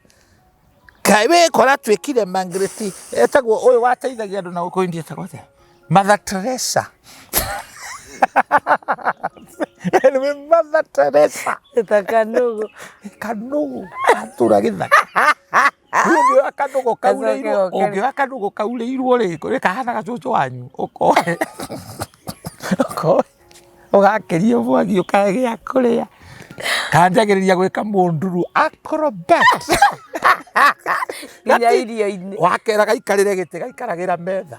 Kaĩ we kora twĩkire Margaret etagwo ũyũ wateithagia andũ na gũkũ India etagwo atĩa? Mother Teresa. Anyway, Mother Teresa. Ta kanũgũ. Kanũgũ atũra gĩthaka. Rĩu ũngĩoya kanũgũ kaurĩirwo, Gacoke goke. ũngĩoya kanũgũ kaurĩirwo rĩ, rĩ kahana gacũcũ wanyu, ũkoe. Ũkoe. Ũgakĩria mwaki ũkahe gĩa kũrĩa. Kanjagĩrĩria gwĩka mũnduru acrobat. Nginya irio-inĩ. Wakera gaikarĩre gĩtĩ gaikaragĩra metha.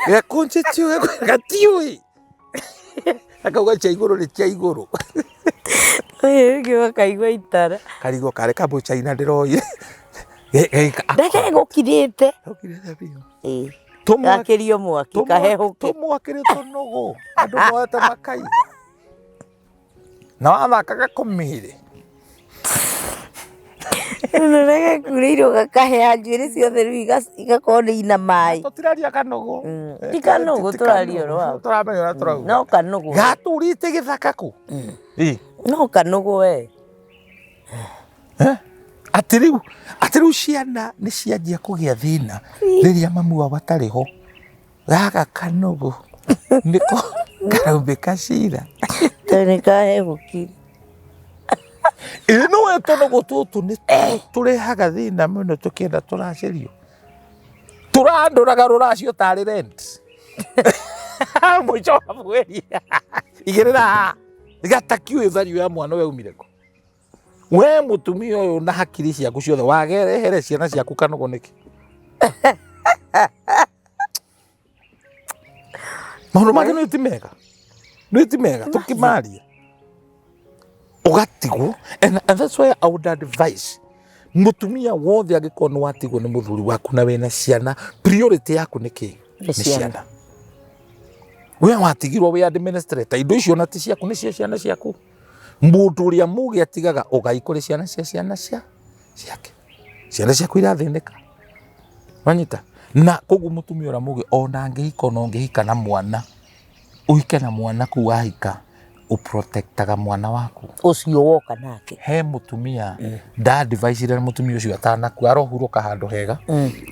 Gekũnjĩtie gatiũĩ. Akauga cia igũrũ nĩ cia igũrũ. Ũyũ ũngĩ ũkaigua itara. Karigwo karĩ kamũchaina ndĩroire. Ndeke gũkirĩte. Gũkirĩte biũ. Ĩĩ. Tũmwaki- Gakĩrio mwaki kahehũke. Tũmwakĩrĩ tũnũgũ. Andũ moete makaiga. Na wathakaga kũmĩrĩ. Reke kurĩirwo gakahĩa njuĩrĩ ciothe rĩu igakorwo nĩ ina maĩ. Tũtiraria kanũgũ. Ti kanũgũ tũraria ũhoro wa. Tũramenya ũrĩa tũrauga. No kanũgũ. Gatũrĩte gĩthaka kũ? Ĩ. No kanũgũ we. Atĩ rĩu, atĩ rĩu ciana nĩ cianjia kũgĩa thĩna rĩrĩa mamu wao atarĩ ho. Gaka kanũgũ nĩko karaumĩka cira. Tondũ nĩ kahehũkire. Ĩ nĩ we tũnũgũ tũtũ nĩ tũrehaga thĩna mũno tũkĩenda tũracĩrio. Tũrandũraga rũracio tarĩ rent. Mũico wa mweri. Igĩrĩra haha. Gatakiũĩ value ya mwana ũyũ aumire kũ. We mũtumia ũyũ na hakiri ciaku ciothe wagerehere ciana ciaku kanũgũ nĩkĩ? Maũndũ mangĩ nĩ ti mega. Nĩ ti mega tũkĩmaria. Ũgatigwo and that's why I would advise mũtumia wothe angĩkorwo nĩ watigwo nĩ mũthuri waku na wĩna ciana, priority yaku nĩ kĩ? Nĩ ciana. We watigirwo wĩ administrator, indo icio na ti ciaku nĩ cia ciana ciaku. Mũndũ ũrĩa mũgĩ atigaga ũgai kũrĩ ciana cia ciana cia ciake. Ciana ciaku irathĩnĩka. Wanyita? Na koguo mũtumia ũrĩa mũgĩ ona angĩhika ona ũngĩhika na mwana, ũhike na mwana kũu wahika, ũprotectaga mwana waku. Ũcio woka nake. He mũtumia ndadivicire mũtumia ũcio atanakua arohurũka handũ hega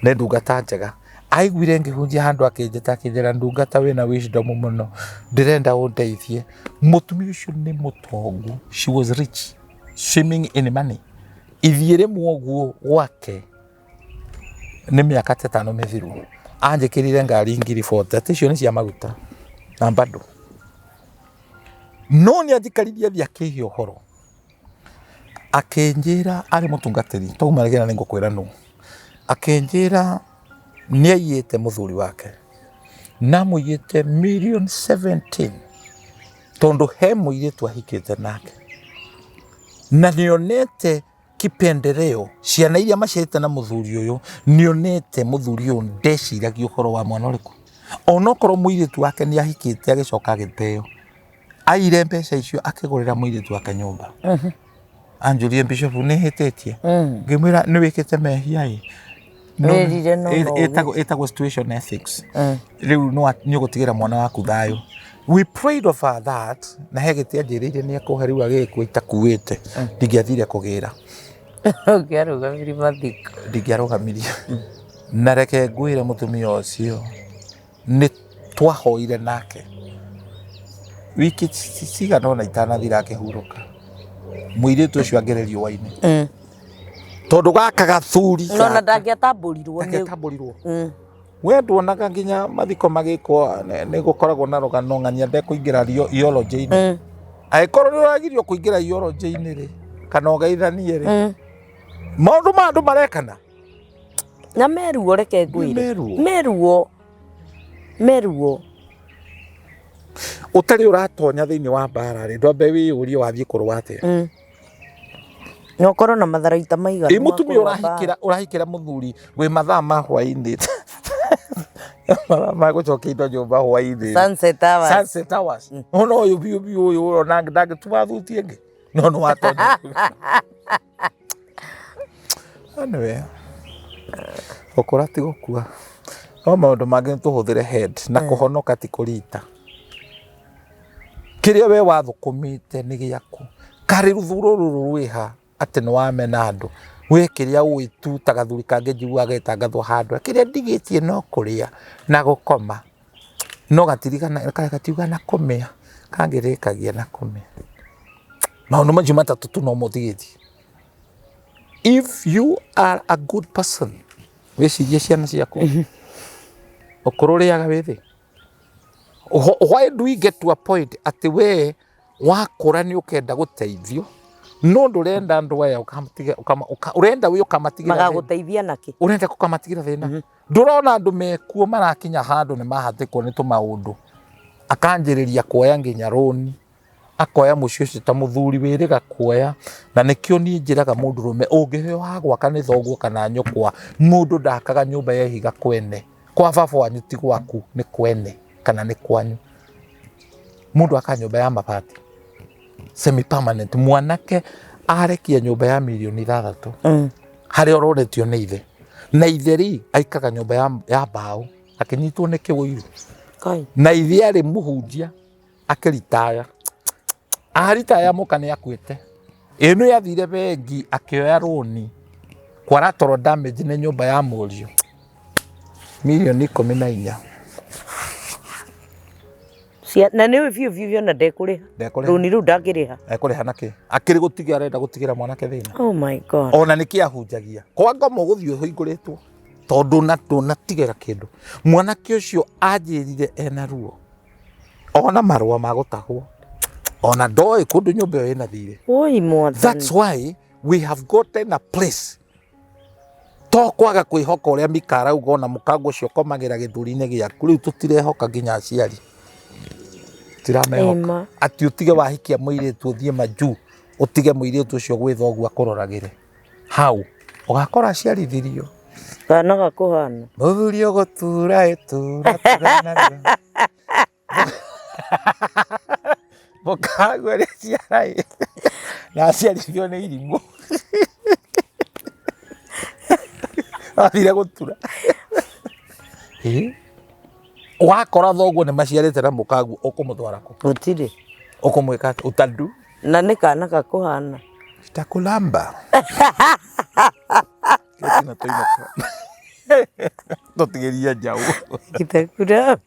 nĩ ndungata njega. Aiguire ngĩhunjia handũ akĩnjĩta akĩnjĩra ndungata wĩna wisdom mũno ndĩrenda ũndeithie. Mũtumia ũcio nĩ mũtongu, she was rich, swimming in money. Ithiĩ rĩmwe ũguo gwake Nĩ mĩaka ta ĩtano mĩthiru anjĩkĩrire ngari 40,000, atĩ icio nĩ cia maguta na bado no nĩ anjikaririe thĩ akĩhe ũhoro, akĩnjĩra arĩ mũtungatĩri twauma rĩgĩra nĩ ngũkwĩra nũ, akĩnjĩra nĩ aiyĩte mũthuri wake na amũiyĩte 17 million tondũ he mũirĩtu ahikĩte nake na nĩonete kipendeleo ciana iria maciarĩte na mũthuri ũyũ, nĩonete mũthuri ũyũ ndeciragia ũhoro wa mwana ũrĩkũ, onokorwo mũirĩtu wake nĩ ahikĩte agĩcoka agĩteo, aire mbeca icio akĩgũrĩra mũirĩtu wake nyũmba. Anjũrie, "Bishop, nĩ hĩtĩtie?" Ngĩmwĩra, "Nĩ wĩkĩte mehia ĩ." Wĩrire no no Ĩtagwo situation ethics. Rĩu nĩ ũgũtigĩra mwana waku thayũ. We prayed over that na he gĩtĩ anjĩrĩire nĩ ekũhe, rĩu agĩgĩkua itakuĩte, ndingĩathire kũgĩra. Ũngĩarũgamirie mathiko. Ndingĩarũgamirie. Na reke ngwĩre, mũtumia ũcio nĩ twahoire nake wiki cigana ũna itanathira akĩhurũka, mũirĩtu ũcio angĩrĩ riũa-inĩ tondũ gaka gathuri No na ndangĩatambũrirwo nĩ ndangĩatambũrirwo. We nduonaga nginya mathiko magĩkwo nĩ gũkoragwo na rũgano ng'ania ndekũingĩra eulogy-inĩ. Angĩkorwo nĩ ũragirio kũingĩra eulogy-inĩ rĩ, kana ũgeithanie rĩ, maũndũ ma andũ marekana. Na meruo, reke ngwĩre. Meruo. Meruo, meruo. Ũtarĩ ũratonya thĩinĩ wa mbara rĩ, ndwambe wĩyũrie wathiĩ kũrũa atĩa. Na ũkorwo na matharaita maiganu Ĩ ma mũtumia kũrũa ũrahikĩra ũrahikĩra mũthuri wĩ mathaa ma hwainĩ, mathaa ma gũcokia indo nyũmba hwainĩ. Sunset hours. Sunset hours. Ona ũyũ biũ biũ ũyũ ũrona ndangĩtuma thuti ĩngĩ no nĩ watonya. Anyway, gũkũra ti gũkua, no maũndũ mangĩ nĩ tũhũthĩre head na kũhonoka ti kũrita. Kĩrĩa we wathũkũmĩte nĩ gĩaku. Karĩ rũthuro rũrũ rwĩha atĩ nĩ wamena andũ, we kĩrĩa ũĩ tu ta gathuri kangĩ njiguaga getangathwo handũ, kĩrĩa ndigĩtie no kũrĩa na gũkoma, no gatirigana gatiuga na kũmĩa, kangĩrĩkagia na kũmĩa. Maũndũ macio matatũ tu no mũtigĩtie. If you are a good person, wĩcirie ciana ciaku, ũkũrũ ũrĩaga wĩ thĩ. Why do we get to a point atĩ we wakũra nĩ ũkenda gũteithio no ndũrenda andũ aya ũrenda wĩ ũkamatigĩra thĩna. Magagũteithia nakĩ? Ũrenda kũkamatigĩra thĩna. Ndũrona andũ mekuo marakinya handũ nĩ mahatĩkwo nĩ tũmaũndũ, akanjĩrĩria kuoya nginya rũni, akoya mũciĩ ũcio ta mũthuri wĩrĩga kuoya. Na nĩkĩo niĩ njĩraga mũndũrũme ũngĩheo ha gwaka nĩ thoguo kana nyũkwa, mũndũ ndakaga nyũmba ya ihiga kwene kwa baba wanyu, ti gwaku, nĩ kwene kana nĩ kwanyu. Mũndũ aka nyũmba ya mabati semi permanent, mwanake arekia nyũmba ya 6 mirioni harĩa ũroretio nĩ ithe, na ithe rĩ aikaga nyũmba ya mbaũ akĩnyitwo nĩ kĩũiru. Kai. Na ithe arĩ mũhunjia akĩritaya, aritaya mũka nĩ akuĩte. Ĩno yathire bengi akĩoya rũni collateral damage nĩ nyũmba ya mũriũ 14 mirioni. Na nĩ ũĩ biũ biũ biũ ona ndekũrĩha. Ndekũrĩha. Rũni rũu ndangĩrĩha. Ekũrĩha nakĩ akĩrĩ gũtiga arenda gũtigĩra mwanake thĩna? Oh my God. Ona nĩkĩ ahunjagia kwa ngoma ũgũthiĩ ũhingũrĩtwo tondũ na ndũnatigĩra kĩndũ. Mwanake ũcio anjĩrire ena ruo, ona marũa ma gũtahwo, ona ndoĩ kũndũ nyũmba ĩyo ĩna thirĩ. Oi Mwathani. That's why we have gotten a place to kwaga kwĩhoka ũrĩa Mika arauga, ona mũkango ũcio ũkomagĩra gĩthũri-inĩ gĩaku. Rĩu tũtirehoka nginya aciari tiramehoka. Ĩma. Atĩ ũtige wahikia mũirĩtu ũthiĩ majuu, ũtige mũirĩtu ũcio gwĩ thoguo akũroragĩre hau, ũgakora aciarithirio. Kana gakũhana. Mũthuri ũgũtura ĩtura turanarua mũkagwe nĩ ciara ĩ na aciarithio nĩ irimũ athire gũtura. Ĩ, wakora thoguo nĩ maciarĩte na mũkaguo, ũkũmũtwara kũ? Gũtirĩ. Ũkũmwĩka atĩa? Ũtandu. Na nĩ kana gakũhana. Itakulamba. Gĩtina tũinũka tũtigĩrie njaũ. Gĩtakura.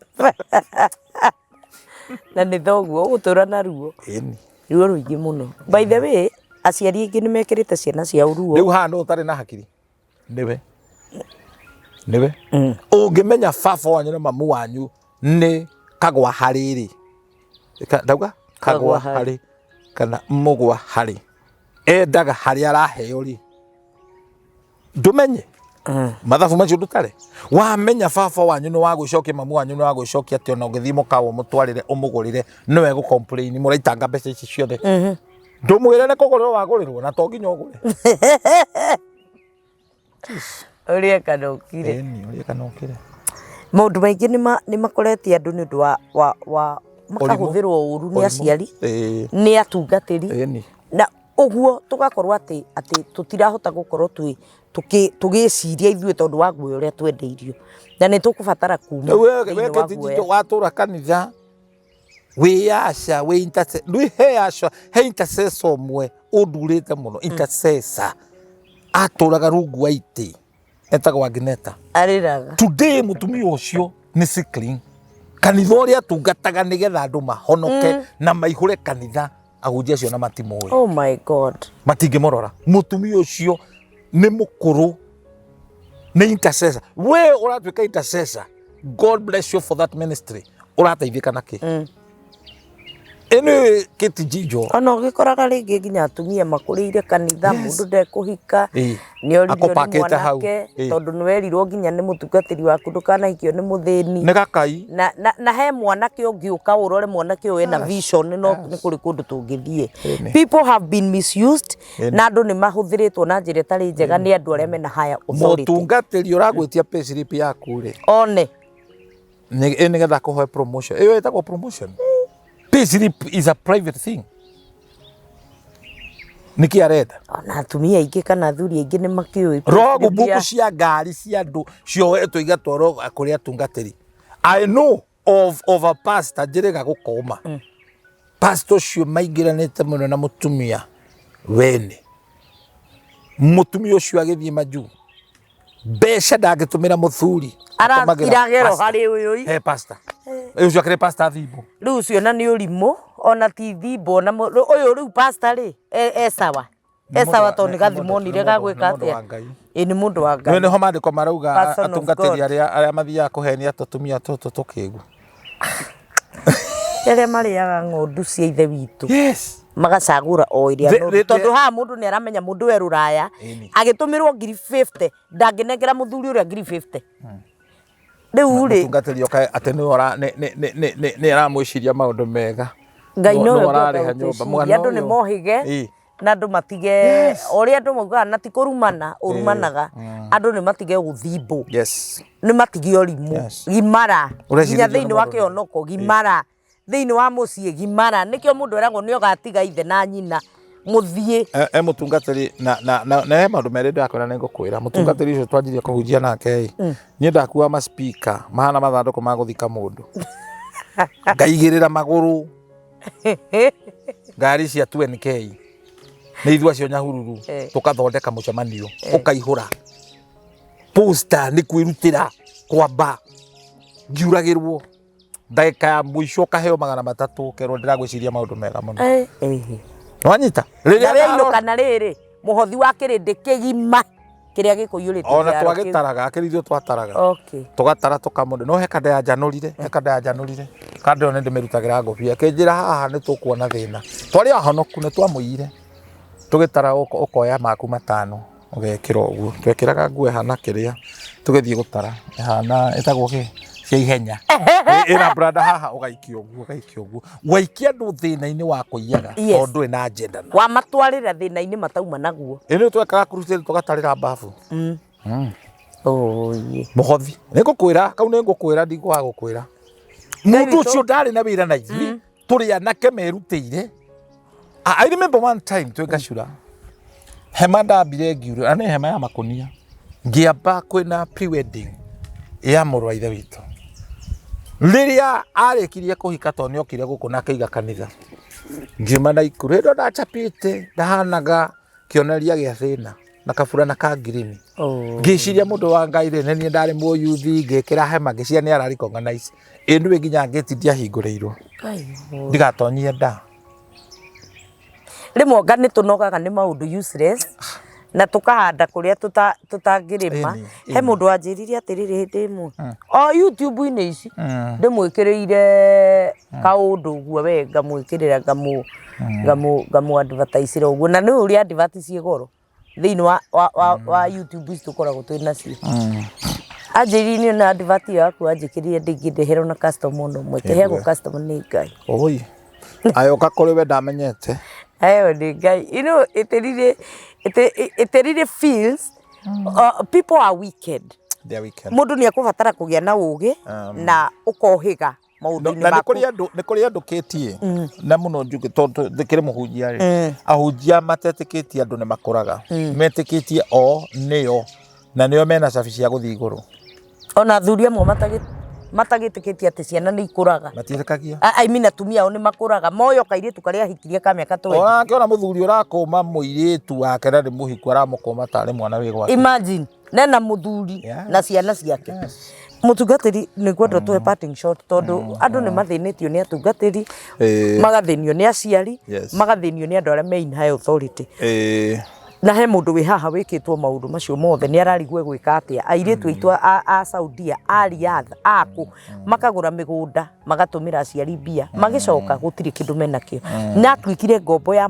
Na nĩ thoguo ũgũtũra na ruo. Ĩni. Ruo rũingĩ mũno. By the way, aciari aingĩ nĩ mekĩrĩte ciana ciao ruo. Rĩu haha nũ ũtarĩ na hakiri? Nĩwe. Nĩwe ũngĩmenya baba wanyu na mamu wanyu nĩ kagwa harĩ rĩ, ndauga kagwa Kagwa harĩ. Harĩ kana mũgwa harĩ, endaga harĩa araheo rĩ, ndũmenye mathabu macio ndũtare. Wamenya baba wanyu nĩ wa gwĩcokia, mamu wanyu nĩ wa gwĩcokia, atĩ ona ũngĩthiĩ mũkawa ũmũtwarĩre ũmũgũrĩre, nĩwe gũ complain mũraitanga mbeca ici ciothe. Ndũmwĩre nĩ kũgũrĩrwo wagũrĩrwo, na to nginya ũgũre. Ũrĩe kana ũkire. Ĩni, ũrĩe kana ũkire. Maũndũ maingĩ nĩ makorete andũ nĩ ũndũ wa makahũthĩrwo ũru nĩ Ũrimũ. aciari, Ĩĩ. nĩ atungatĩri. Ĩni. Na ũguo tũgakorwo atĩ tũtirahota gũkorwo twĩ tũgĩciria ithuĩ tondũ wa guoya ũrĩa twendeirio, na nĩ tũkũbatara kuma Rĩu we thĩinĩ we wa Kate guoya. Njijũ, watũra kanitha wĩ aca wĩ rĩu he aca he intercessor ũmwe ũndurĩte mũno, intercessor atũraga rungu wa itĩ etagwo Agneta. Arĩraga. Today mũtumia ũcio nĩ sickling kanitha ũrĩa atungataga nĩgetha andũ mahonoke na maihũre kanitha, ahunjia acio na matimũĩ. Oh my God. Matingĩmũrora. Mũtumia ũcio nĩ mũkũrũ, nĩ intercessor. We ũratuĩka intercessor, God bless you for that ministry, ũrateithĩka na kĩ? Ĩno Kate Njijo. Ona ũgĩkoraga rĩngĩ nginya atumia makũrĩire kanitha, mũndũ ndekũhika, nĩ oririo nĩ Akũpakĩte hau. mwanake, tondũ nĩ werirwo nginya nĩ mũtungatĩri waku ndũkanahikio nĩ mũthĩni. Nĩ gakai. Na he mwanake ũngĩũka ũrore mwanake ũyũ ena vision, no nĩ kũrĩ kũndũ tũngĩthiĩ. Ĩni. People have been misused, Ĩni. na andũ nĩ mahũthĩrĩtwo na njĩra ĩtarĩ njega nĩ andũ arĩa mena higher authority. Mũtungatĩri ũragwĩtia payslip yaku rĩ, one nĩgetha akũhoe promotion. Ĩyo ĩtagwo promotion. Payslip is a private thing. Nĩkĩ arenda? Ona atumia aingĩ kana athuri aingĩ nĩ makĩũĩ rogu buku cia ngari cia andũ cioetwo igatwarwo kũrĩ atungatĩri. I know of a pastor njĩrĩga gũkoma. Pastor ũcio maingĩranĩte mũno na mũtumia wene. Mũtumia ũcio agĩthiĩ majuu, mbeca ndangĩtũmĩra mũthuri, atũmagĩra Iragero pastor. Harĩ ũyũ i. He pastor ũcio akĩrĩ pastor thimbo. Rĩu ũcio na nĩ ũrimũ, ona ti thimbo, ona ũyũ rĩu pastor rĩ, e sawa, e sawa, tondũ nĩ gathimonire gagwĩka Nĩ mũndũ atĩa. wa Ngai. Ĩ, nĩ mũndũ wa Nĩ Ngai. nĩho maandĩko marauga Person of atungatĩri God. arĩa mathiaga kũhenia tũtumia tũtũ tũkĩgu. Arĩa marĩaga ng'ondu cia ithe witũ, magacagũra o ĩrĩa noru, tondũ haha mũndũ nĩ aramenya mũndũ we rũraya agĩtũmĩrwo ngiri 50 ndangĩnengera mũthuri ũrĩa ngiri 50 rĩu rĩ. Mũtungatĩri oka atĩ nĩwe nĩ aramwĩciria maũndũ mega. Ngai nowe Nĩwe ũngĩhota ũrarĩha nyũmba. gũtwĩciria. Mwana Andũ nĩ ũyũ. mohĩge na andũ matige ũrĩa andũ maugaga, na ti kũrumana ũrumanaga, andũ nĩ matige gũthimbũ, nĩ matige ũrimũ. Gimara Ũreciria nginya nĩ thĩinĩ wa mũndũ kĩhonoko, gimara thĩinĩ wa mũciĩ, gimara nĩkĩo mũndũ eragwo nĩ ũgatiga ithe na nyina mũthiĩ. E mũtungatĩri na he maũndũ merĩ ndakwĩra, nĩ ngũkwĩra mũtungatĩri ũcio twanjirie kũhunjia nake ĩ, niĩ ndakuaga ma speaker mahana mathandũkũ ma gũthika mũndũ, ngaigĩrĩra magũrũ ngari cia 2NK nĩ ithuĩ acio Nyahururu, tũkathondeka mũcemanio ũkaihũra poster, nĩ kwĩrutĩra kwamba ngiuragĩrwo ndagĩka ya mũico ũkaheo 300, ũkerwo ndĩragwĩciria maũndũ mega mũno. Nĩwanyita rĩrĩa Na ndarora- weinũka na rĩrĩ mũhothi wa kĩrĩndĩ kĩgima kĩrĩa gĩkũiyũrĩte ona kĩharo kĩu. twagĩtaraga akĩrĩ ithuĩ twataraga, tũgatara tũkamũndũ no he kanda ya njanũrire, he kanda ya njanũrire, kanda ĩyo nĩ ndĩmĩrutagĩra ngũbia ĩkĩnjĩra haha nĩ tũkuona thĩna, twarĩ ahonoku nĩ twamũiyire. Tũgĩtara ũkoya maku 5 ũgekĩra ũguo, twekĩraga nguo ĩhana kĩrĩa tũgĩthiĩ gũtara ĩhana ĩtagwo kĩ cia ihenya, ĩna branda haha, ũgaikia ũguo, ũgaikia ũguo, waikia andũ thĩna-inĩ wa kũiyaga, tondũ ndũrĩ na agenda na Wamatwarĩra thĩna-inĩ matauma naguo. Ĩno twekaga crusade tũgatarĩra mbabu. Oye. Mũhothi nĩ ngũkwĩra kau, nĩ ngũkwĩra, ndikwaga gũkwĩra mũndũ ũcio ndarĩ na wĩra na ithuĩ tũrĩ anake merutĩire. I remember one time twĩ Gacura, hema ndambire ngiura, na nĩ hema ya makũnia, ngĩamba kwĩna pre-wedding ya mũrũ wa ithe witũ rĩrĩa arĩkirie kũhika, tondũ nĩokire gũkũ na akĩiga kanitha. Ngiuma na ikuru hĩndĩ ĩyo ndacapĩte ndahanaga kĩonereria gĩa thĩna na kaburana ka ngirini. Ngĩciria mũndũ wa Ngai rĩ, nĩ niĩ ndarĩ mũyuthi, ngĩkĩra hema, ngĩciria nĩ arari recognize ĩ nĩwe, nginya ngĩti ndiahingũrĩirwo ndigatonyie nda. Rĩmwe anga nĩ tũnogaga nĩ maũndũ useless. Na tũkahanda kũrĩa tũtangĩrĩma. Ĩni, He mũndũ wanjĩrire atĩrĩrĩ hĩndĩ ĩmwe o YouTube-inĩ ici, ndĩmwĩkĩrĩire kaũndũ ũguo we ngamwĩkĩrĩra ngamũ advertise ũguo, na nĩ ũrĩa advert ciĩ goro thĩinĩ wa YouTube ici tũkoragwo twĩ nacio. Anjĩrire niĩ na advert ĩyo yaku wanjĩkĩrire ndĩngĩndehera ona customer ona ũmwe, kĩheagwo customer nĩ Ngai. Oi. Ayoka kũrĩ we ndamenyete. Ayo nĩ Ngai. You know, it really feels people are wicked. They are wicked. Mũndũ nĩ ekũbatara kũgĩa na ũgĩ na ũkohĩga maũndũ-inĩ Na nĩ maku. kũrĩ andũ, nĩ kũrĩ andũ kĩtie na mũno njuge tondũ ndĩkĩrĩ mũhunjia rĩ, ahunjia matetĩkĩtie andũ nĩ makũraga, metĩkĩtie o nĩo na nĩo mena cabi cia gũthiĩ igũrũ. Ona athuri amwe matagĩtĩkĩtie atĩ ciana nĩ ikũraga. Matiĩtĩkagia. I mean atumia ao nĩ makũraga, moyo kairĩtu karĩa ahikirie ka mĩaka 20. Ũrakĩona mũthuri ũrakũma mũirĩtu wake na nĩ mũhiku, aramũkũma tarĩ mwana wĩ gwake. Imagine nena mũthuri na ciana ciake. Mũtungatĩri, nĩ ngwenda ũtũhe parting shot tondũ andũ nĩ mathĩnĩtio nĩ atungatĩri, magathĩnio nĩ aciari, magathĩnio nĩ andũ arĩa me in high authority. Na he mũndũ wĩ haha wĩkĩtwo maũndũ macio mothe, nĩ ararigwo egwĩka atĩa. Airĩtu aitũ a Saudia, a Riyadh, a kũ, makagũra mĩgũnda, magatũmĩra aciari mbia, magĩcoka gũtirĩ kĩndũ menakĩo. Na atuĩkire ngombo ya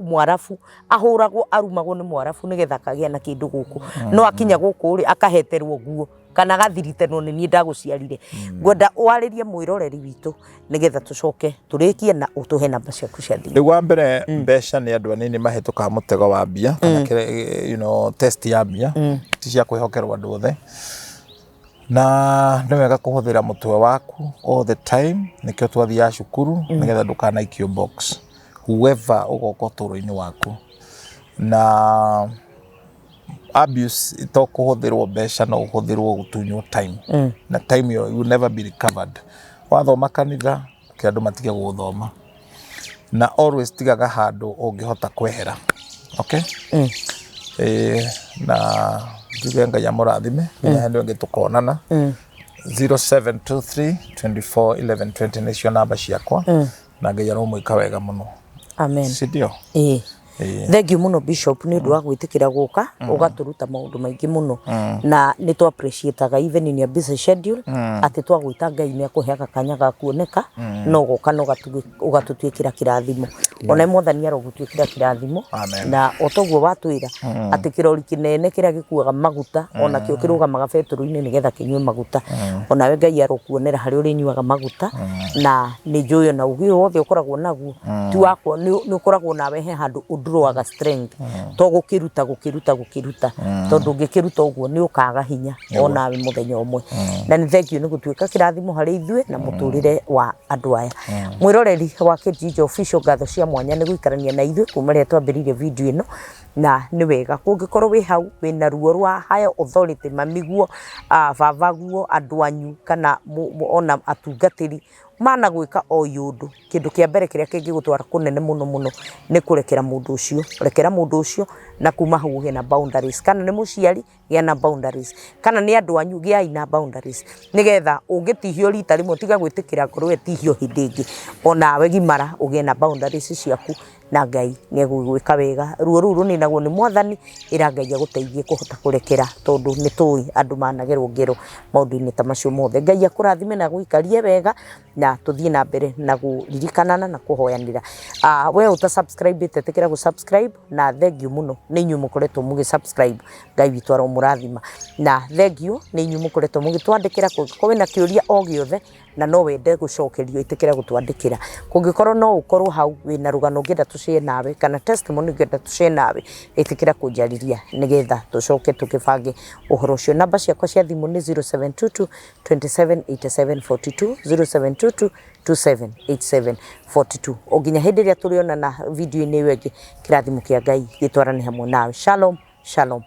Mwarabu, ahũragwo arumagwo nĩ Mwarabu nĩgetha akagĩa na kĩndũ gũkũ. No akinya gũkũ rĩ, akaheterwo nguo kana agathiritenwo nĩ niĩ ndagũciarire. Ngwenda warĩrie mwĩroreri witũ nĩgetha tũcoke tũrĩkie na ũtũhe namba ciaku cia thimũ. Rĩu wa mbere, mbeca nĩ andũ anini mahĩtũkaga mũtego wa mbia kana test ya mbia, ti cia kwĩhokerwo andũ othe, na nĩ wega kũhũthĩra mũtwe waku all the time. Nĩkĩo twathiaga cukuru, nĩgetha ndũkanaikio box whoever ũgoka ũtũũro-inĩ waku. Na abuse to kũhũthĩrwo mbeca, no ũhũthĩrwo gũtunywo time, na time ĩyo will never be recovered. Wathoma kanitha ke andũ matige gũgũthoma, na always tigaga handũ ũngĩhota kwehera, okay? Na njuge Ngai amũrathime nginya hĩndĩ ĩngĩ tũkonana. 0723 24 11 20 nĩcio namba ciakwa, na Ngai aromwĩka wega mũno. Amen. Si ndio? Ĩĩ. Ĩĩ. Thank you mũno, Bishop, nĩ ũndũ wa gwĩtĩkĩra gũka ũgatũruta maũndũ maingĩ mũno, na nĩ tũ appreciataga even in your busy schedule atĩ twagwĩta Ngai nĩ akũheaga kanya ga kuoneka no ũgoka na ũgatũtuĩkĩra kĩrathimo. Ona Mwathani arogũtuĩkĩra kĩrathimo. Amen. Na o toguo watwĩra atĩ kĩrori kĩnene kĩrĩa gĩkuaga maguta ona kĩo kĩrũgamaga betũrũ-inĩ nĩgetha kĩnyue maguta, onawe Ngai arokuonera harĩa ũrĩnyuaga maguta. Na nĩ njũĩ ona ũgĩ ũyũ wothe ũkoragwo naguo ti wakwa, nĩ ũkoragwo nawe he handũ ũndrowaga strength, to gũkĩruta gũkĩruta gũkĩruta, tondũ ũngĩkĩruta ũguo nĩ ũkaga hinya onawe mũthenya ũmwe. Na nĩ thank you nĩ gũtuĩka kĩrathimo harĩ ithuĩ na mũtũrĩre wa andũ aya. Mwĩroreri wa Kijiji Official, ngatho cia mwanya nĩ gũikarania na ithuĩ kuma rĩrĩa twambĩrĩirie video ĩno. Na nĩ wega kũngĩkorwo wĩ hau wĩna ruo rwa higher authority, mamiguo, babaguo, andũ anyu, kana ona atungatĩri mana gwĩka o ũndũ, kĩndũ kĩa mbere kĩrĩa kĩngĩgũtwara kũnene mũno mũno nĩ kũrekera mũndũ ũcio. Rekera mũndũ ũcio, na kuma hau ũgĩe na boundaries. Kana nĩ mũciari, gĩa na boundaries. Kana nĩ andũ anyu, gĩai na boundaries, nĩgetha ũngĩtihio rita rĩmwe tiga gwĩtĩkĩra ngoro ĩtihio hĩndĩ ĩngĩ. Onawe gimara ũgĩe na boundaries ciaku, na Ngai nĩ egũgwĩka wega. Ruo rũu rũninagwo nĩ Mwathani. Ĩra Ngai agũteithie kũhota kũrekera, tondũ nĩ tũĩ andũ managerwo ngero maũndũ-inĩ ta macio mothe. Ngai akũrathime na agũikarie wega, na tũthiĩ na mbere na kũririkanana na kũhoyanĩra. We ũta subscribe ĩte, ĩtĩkĩra gũ subscribe. Na thank you mũno nĩ inyuĩ mũkoretwo mũgĩ subscribe, Ngai witũ aromũrathima. Na thank you nĩ inyuĩ mũkoretwo mũgĩtwandĩkĩra. Kũngĩkorwo wĩna kĩũria o gĩothe na no wende gũcokerio, ĩtĩkĩra gũtwandĩkĩra. Kũngĩkorwo no ũkorwo hau wĩna rũgano ũngĩenda tũshare nawe, kana testimony ũngĩenda tũshare nawe, ĩtĩkĩra kũnjarĩria nĩgetha tũcoke tũkĩbange ũhoro ũcio. Namba ciakwa cia thimũ nĩ 0722 27 87 42, 0722 27 87 42. O nginya hĩndĩ ĩrĩa tũrĩonana video-inĩ ĩyo ĩngĩ, kĩrathimo kĩa Ngai gĩtwarane hamwe nawe. Shalom, shalom.